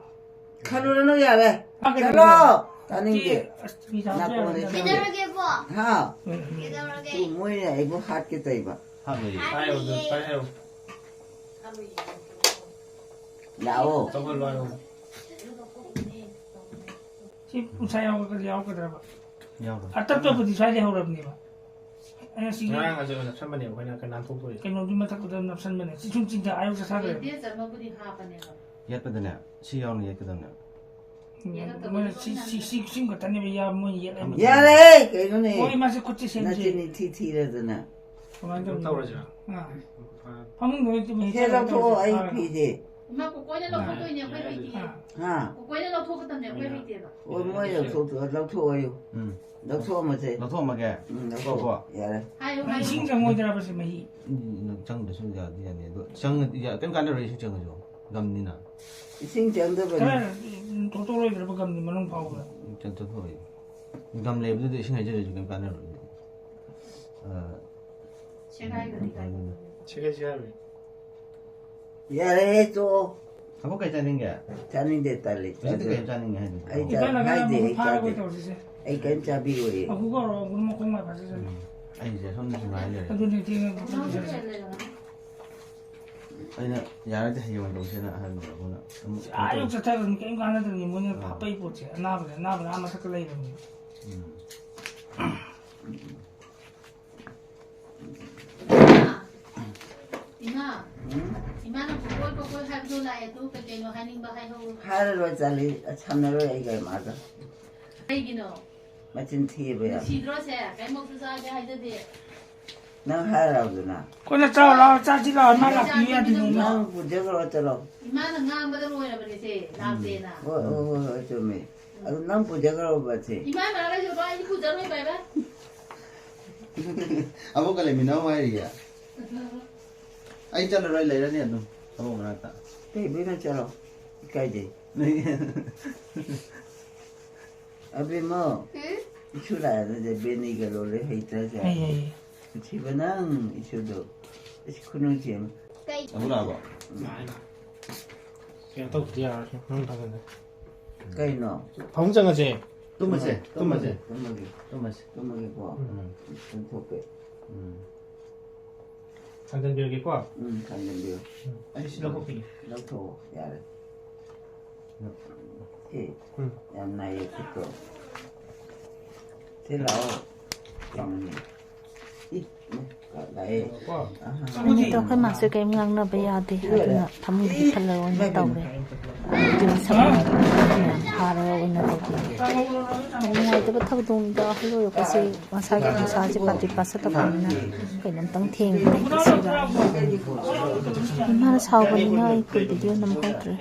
ꯈꯜꯂꯨꯔꯅꯨ, ꯌꯥꯔꯦ꯫ ꯃꯥ ꯀꯩꯗꯧꯔꯒꯦ? ꯆꯠꯂꯣ! ꯇꯥꯅꯤꯡꯗꯦ꯫ ꯏꯆꯦ, ꯑꯁ, ꯐꯤ ꯊꯥꯕꯁꯨ ꯅꯥꯀꯣꯡꯗ ꯌꯥꯔꯣꯏꯗꯕꯅꯤ꯫ ꯁꯝꯗꯦ꯫ ꯀꯩꯗꯧꯔꯒꯦꯕꯣ? ꯍꯥ? ꯎꯝ, ꯎꯝ꯫ ꯀꯩꯗꯧꯔꯒꯦ? ꯇꯨ ꯃꯣꯏꯅ ꯑꯩꯕꯨ ꯍꯥꯠꯀꯦ ꯇꯧꯏꯕ꯫ ꯍꯥꯠꯂꯣꯏꯌꯦ꯫ ꯍꯥꯏꯌꯣ, ꯑꯗꯨ ꯍꯥꯏꯌꯣ꯫ ꯂꯥꯛꯑꯣ꯫ ꯆꯪꯍꯜꯂꯣ ꯍꯥꯏꯌꯣ꯫ ꯁꯤ ꯎꯟꯁꯥ ꯌꯥꯎꯒꯗ꯭ꯔꯥ, ꯌꯥꯎꯔꯛꯀꯗ꯭ꯔꯕ? ꯌꯥꯎꯔꯣꯏ꯫ ꯑꯇꯞꯇꯕꯨꯗꯤ ꯁ꯭ꯋꯥꯏꯗꯩ ꯍꯧꯔꯕꯅꯦꯕ꯫ ꯑꯩꯅ ꯁꯤꯒꯤ ꯉꯔꯥꯡ ꯑꯁꯤꯗ ꯅꯞꯁꯟꯕꯅꯦꯕ, ꯑꯩꯈꯣꯏꯅ ꯈꯔ ꯅꯥꯟꯊꯣꯛꯇꯣꯏ꯫ ꯀꯩꯅꯣꯒꯤ ꯃꯊꯛꯇꯨꯗ ꯅꯞꯁꯟꯕꯅꯦ꯫ ꯁꯤ ꯁꯨꯝ ꯆꯤꯡꯊ-, ꯑꯌꯨꯛ ꯆꯥꯛ ꯆꯥꯗ꯭ꯔꯦ꯫ ꯕꯦꯟꯗꯦꯖ ꯑꯃꯕꯨꯗꯤ ꯍꯥꯞꯄꯅꯦꯕ꯫ ꯌꯦꯠꯄꯗꯅꯦ, ꯁꯤ ꯌꯥꯎꯅ ꯌꯦꯠꯀꯗꯕꯅꯦ꯫ ꯃꯣꯏꯅ ꯁꯤ, ꯁꯤ, ꯁꯤ, ꯁꯤꯝ ꯈꯛꯇꯅꯦꯕ ꯌꯥ-, ꯃꯣꯏꯅ ꯌꯦꯠꯂꯝꯃꯤꯁꯦ꯫ ꯌꯥꯔꯦ, ꯀꯩꯅꯣꯅꯦ꯫ ꯍꯣꯏ, ꯃꯥꯁꯦ ꯈꯨꯠꯁꯦ ꯁꯦꯝꯁꯦ꯫ ꯅꯆꯤꯟ ꯅꯊꯤ ꯊꯤꯔꯗꯅ꯫ ꯀꯃꯥꯏꯅ ꯇꯧꯅꯤ? ꯇꯧꯔꯁꯤꯔꯥ? ꯑꯥ꯫ ꯐꯃꯨꯡꯗ ꯑꯣꯏꯅ ꯇꯨꯝꯃ ꯁꯦ ꯍꯤꯞꯆꯔꯒꯦ ꯂꯧꯊꯣꯛꯑꯣ, ꯇꯧꯔꯁꯦ꯫ ꯑꯩ ꯐꯥꯔꯒ꯫ ꯐꯤꯁꯦ꯫ ꯏꯃꯥ, ꯀꯣꯀꯣꯏꯅ ꯂꯧꯊꯣꯛꯇꯣꯏꯅꯦ, ꯑꯩꯈꯣꯏ ꯍꯩꯇꯦꯕ꯫ ꯍꯥ? ꯀꯣꯀꯣꯏꯅ ꯂꯧꯊꯣꯛꯀꯗꯕꯅꯦ, ꯑꯩꯈꯣꯏ ꯍꯩꯇꯦꯕ꯫ ꯑꯣ, ꯃꯣꯏ ꯂꯧꯊꯣꯛ-, ꯂꯧꯊꯣꯛꯑꯣꯌꯨ꯫ ꯎꯝ꯫ ꯂꯧꯊꯣꯛꯑꯝꯃꯁꯦ꯫ ꯂꯧꯊꯣꯛꯑꯝꯃꯒꯦ? ꯎꯝ, ꯂꯧꯊꯣꯛꯑꯣ꯫ ꯀꯣ, ꯀꯣ꯫ ꯌꯥꯔꯦ꯫ ꯍꯥꯏꯌꯨ, ꯃꯥ ꯍꯥꯏꯌꯨ꯫ ꯏꯁꯤꯡ ꯆꯪꯉꯣꯏꯗ꯭ꯔꯕ ꯁꯤ ꯃꯍꯤ? ꯎꯝ, ꯆꯪꯗ꯭ꯔꯁꯨ ꯌꯥꯗꯤ ꯌꯥꯅꯤ꯫ ꯑꯗꯣ ꯆꯪꯉꯗꯤ ꯌꯥ-, ꯀꯩꯝ ꯀꯥꯟꯅꯔꯣꯏ, ꯏꯁꯤꯡ ꯆꯪꯉꯁꯨ꯫ ꯒꯝꯅꯤꯅ꯫ ꯏꯁꯤꯡ ꯆꯪꯗꯕꯅꯤ꯫ ꯈꯔ, ꯎꯝ, ꯊꯣꯛꯇꯣꯛꯂꯣꯏꯗ꯭ꯔꯕ ꯒꯝꯅꯤ ꯃꯅꯨꯡ ꯐꯥꯎꯕꯗ? ꯎꯝ, ꯆꯪ-, ꯆꯪꯊꯣꯛꯑꯣꯏ꯫ ꯒꯝ ꯂꯩꯕꯗꯨꯗ ꯏꯁꯤꯡ ꯍꯩꯖꯤꯜꯂꯁꯨ ꯀꯩꯝ ꯀꯥꯟꯅꯔꯣꯏ꯫ ꯑ, ꯁꯦꯒꯥꯏꯒꯅꯤ꯫ ꯁꯦꯒꯥꯏꯒꯅꯤ꯫ ꯁꯦꯒꯥꯏ ꯁꯦꯒꯥꯏꯔꯣꯏ꯫ ꯌꯥꯔꯦꯍꯦ, ꯇꯣꯛꯑꯣ꯫ ꯑꯃꯨꯛ ꯀꯩ ꯆꯥꯅꯤꯡꯒꯦ? ꯆꯥꯅꯤꯡꯗꯦ, ꯇꯜꯂꯤ, ꯍꯧꯖꯤꯛꯇꯤ ꯆꯥꯗꯦ꯫ ꯀꯩ ꯆꯥꯅꯤꯡꯉꯦ ꯍꯥꯏꯗꯨꯗꯤ? ꯑꯩ ꯆꯥ-, ꯏꯕꯥꯅ ꯉꯔꯥꯡ ꯍꯥꯏꯗꯦ, ꯑꯃꯨꯛ ꯑꯩ ꯐꯥꯔꯒ ꯆꯥꯗꯦ꯫ ꯇꯧꯔꯁꯤꯁꯦ꯫ ꯑꯩ ꯀꯩꯝ ꯆꯥꯕꯤꯔꯣꯏꯌꯦ꯫ ꯑꯃꯨꯛ ꯀꯧꯔꯣ, ꯑꯃꯨꯛ ꯃꯈꯣꯡ ꯃꯥꯏ ꯐꯥꯖꯖꯅꯤ꯫ ꯎꯝ꯫ ꯑꯩꯁꯦ ꯁꯣꯝꯗꯁꯨ ꯉꯥꯏ ꯂꯩꯔꯦ꯫ ꯑꯗꯨꯅꯦ, ꯊꯦꯡꯅ ꯇꯧꯔꯁꯦ꯫ ꯑꯩꯅ ꯌꯥꯔꯗꯤ ꯍꯌꯦꯡ ꯑꯣꯏꯅ ꯇꯧꯁꯦꯅ ꯍꯥꯏꯕꯅꯦ, ꯑꯗꯨꯅ ꯑꯃꯨꯛ ꯑꯥ, ꯑꯌꯨꯛ ꯆꯠꯊꯔꯒ ꯀꯩꯝ ꯀꯥꯟꯅꯗꯕꯅꯤ, ꯃꯣꯏꯅ ꯑꯥ꯫ ꯍꯥꯞꯄꯛꯏ ꯄꯣꯠꯁꯦ꯫ ꯑꯅꯥꯕꯗ, ꯑꯅꯥꯕꯗ ꯑꯥ ꯃꯊꯛꯇ ꯂꯩꯕꯅꯤ꯫ ꯎꯝ꯫ ꯏꯃꯥ, ꯎꯝ? ꯏꯃꯥꯅ ꯀꯣꯀꯣꯏ ꯀꯣꯀꯣꯏ ꯍꯥꯏꯕꯗꯣ ꯂꯥꯛꯑꯦ, ꯑꯗꯨ ꯀꯩ ꯀꯩꯅꯣ ꯍꯥꯏꯅꯤꯡꯕ ꯍꯥꯏꯍꯧꯔꯣ꯫ ꯍꯥꯏꯔꯔꯣꯏ, ꯆꯥꯂꯤ, ꯁꯥꯟꯅꯔꯣꯏ ꯑꯩꯒ ꯏꯃꯥꯒ꯫ ꯀꯩꯒꯤꯅꯣ? ꯃꯆꯤꯟ ꯊꯤꯕ ꯌꯥꯝ꯫ ꯅꯨꯡꯁꯤꯗ꯭ꯔꯣ ꯁꯦ? ꯀꯩꯝꯃꯛꯁꯨ ꯆꯥꯒꯦ ꯍꯥꯏꯖꯗꯦ꯫ ꯅꯪ ꯍꯥꯏꯔꯕꯗꯨꯅ? ꯀꯣꯟꯅ ꯆꯥꯎ ꯂꯥꯎ, ꯆꯥꯁꯤ ꯂꯥꯎ, ꯏꯃꯥ ꯂꯥꯛꯄꯤꯌꯨ ꯌꯥꯗꯦꯅꯦ, ꯏꯃꯥ꯫ ꯅꯪ ꯄꯨꯖꯈ꯭ꯔꯣ, ꯆꯠꯂꯣ꯫ ꯏꯃꯥꯅ ꯉꯥꯡꯕꯗ ꯂꯣꯏꯔꯕꯅꯦ ꯁꯦ, ꯂꯥꯛꯇꯦꯅ꯫ ꯍꯣꯏ, ꯍꯣꯏ, ꯍꯣꯏ, ꯍꯣꯏ, ꯆꯨꯝꯃꯦ꯫ ꯑꯗꯨ ꯅꯪ ꯄꯨꯖꯈ꯭ꯔꯣꯕ ꯁꯦ꯫ ꯏꯃꯥ ꯃꯅꯥꯛ ꯂꯩꯁꯤꯜꯂꯣ, ꯑꯩꯗꯤ ꯄꯨꯖꯔꯣꯏ, ꯚꯥꯏ, ꯚꯥꯏ꯫ ꯑꯃꯨꯛꯀ ꯂꯩꯃꯤꯟꯅꯧ ꯍꯥꯏꯔꯤꯌꯦ꯫ ꯑꯩ ꯆꯠꯂꯔꯣꯏ, ꯂꯩꯔꯅꯤ ꯑꯗꯨꯝ ꯑꯕꯣꯛ ꯃꯅꯥꯛꯇ꯫ ꯀꯩꯕꯩꯅꯣ ꯆꯠꯂꯣ, ꯏꯀꯥꯏꯖꯩ꯫ ꯑꯕꯦꯝꯃ, ꯎꯝ? ꯏꯁꯨ ꯂꯥꯛꯑꯦ, ꯕꯦꯅꯤꯒ ꯂꯣꯜꯂꯦ, ꯍꯩꯇ꯭ꯔꯁꯦ꯫ ꯍꯩ, ꯍꯩ꯫ ꯅꯨꯡꯁꯤꯕ ꯅꯪ ꯏꯁꯨꯗꯣ꯫ ꯏꯁ, ꯈꯨꯅꯨꯡꯁꯤ ꯑꯃ꯫ ꯑꯃꯨꯛ ꯂꯥꯛꯑꯕꯣ? ꯀꯩꯅꯣ ꯇꯧꯗ꯭ꯔꯗꯤ ꯌꯥꯔꯣꯏ, ꯅꯪ ꯊꯥꯖꯤꯜꯂꯦ꯫ ꯀꯩꯅꯣ? ꯐꯃꯨꯡ ꯆꯪꯉꯁꯦ꯫ ꯇꯨꯝꯃꯁꯦ, ꯇꯨꯝꯃꯁꯦ꯫ ꯇꯨꯝꯃꯁꯦ꯫ ꯇꯨꯝꯃꯁꯦ꯫ ꯇꯨꯝꯃꯁꯦꯀꯣ꯫ ꯎꯝ꯫ ꯇꯨꯝꯊꯣꯛꯀꯦ꯫ ꯎꯝ꯫ ꯊꯥꯡꯖꯟꯕꯤꯔꯒꯦꯀꯣ꯫ ꯎꯝ, ꯊꯥꯡꯖꯟꯕꯤꯌꯨ꯫ ꯎꯝ, ꯑꯩ ꯁꯤ ꯂꯧꯊꯣꯛꯄꯤꯒꯦ꯫ ꯂꯧꯊꯣꯛꯑꯣ, ꯌꯥꯔꯦ꯫ ꯁꯤ, ꯎꯝ꯫ ꯌꯥꯝ ꯅꯥꯏꯌꯦ ꯈꯨꯠꯇꯣ꯫ ꯁꯤ ꯂꯥꯛꯑꯣ꯫ ꯎꯝ꯫ ꯏ, ꯂꯥꯛꯑꯦ꯫ ꯀꯣ꯫ ꯑꯍꯥ꯫ ꯅꯨꯃꯤꯠꯇꯣ ꯑꯩꯈꯣꯏ ꯃꯥꯁꯦ ꯀꯔꯤꯝ ꯉꯥꯡꯅꯕ ꯌꯥꯗꯦ, ꯑꯗꯨꯅ ꯐꯃꯨꯡꯗ ꯍꯤꯞꯍꯜꯂꯒ ꯑꯣꯏꯅ ꯇꯧꯔꯦ꯫ ꯚꯤꯗꯤꯑꯣ ꯁꯛ ꯌꯥꯝ ꯐꯥꯔꯦ꯫ ꯌꯥꯝ ꯅꯨꯡꯉꯥꯏꯇꯕ ꯊꯧꯗꯣꯡꯗ ꯑꯍꯜ ꯑꯣꯏꯔꯛꯄꯁꯦ ꯃꯁꯥꯒꯤ ꯃꯁꯥꯁꯦ ꯄꯥꯇ꯭ꯔꯤ ꯄꯥꯁ ꯇꯧꯕꯅꯤꯅ ꯀꯩꯅꯣꯝꯇꯪ ꯊꯦꯡꯕꯗ ꯍꯦꯛꯇ ꯁꯤꯕ꯫ ꯏꯃꯥꯅ ꯁꯥꯎꯕꯅꯤꯅ ꯑꯩ ꯐꯨꯜ ꯚꯤꯗꯤꯑꯣ ꯅꯝꯍꯧꯗ꯭ꯔꯦ꯫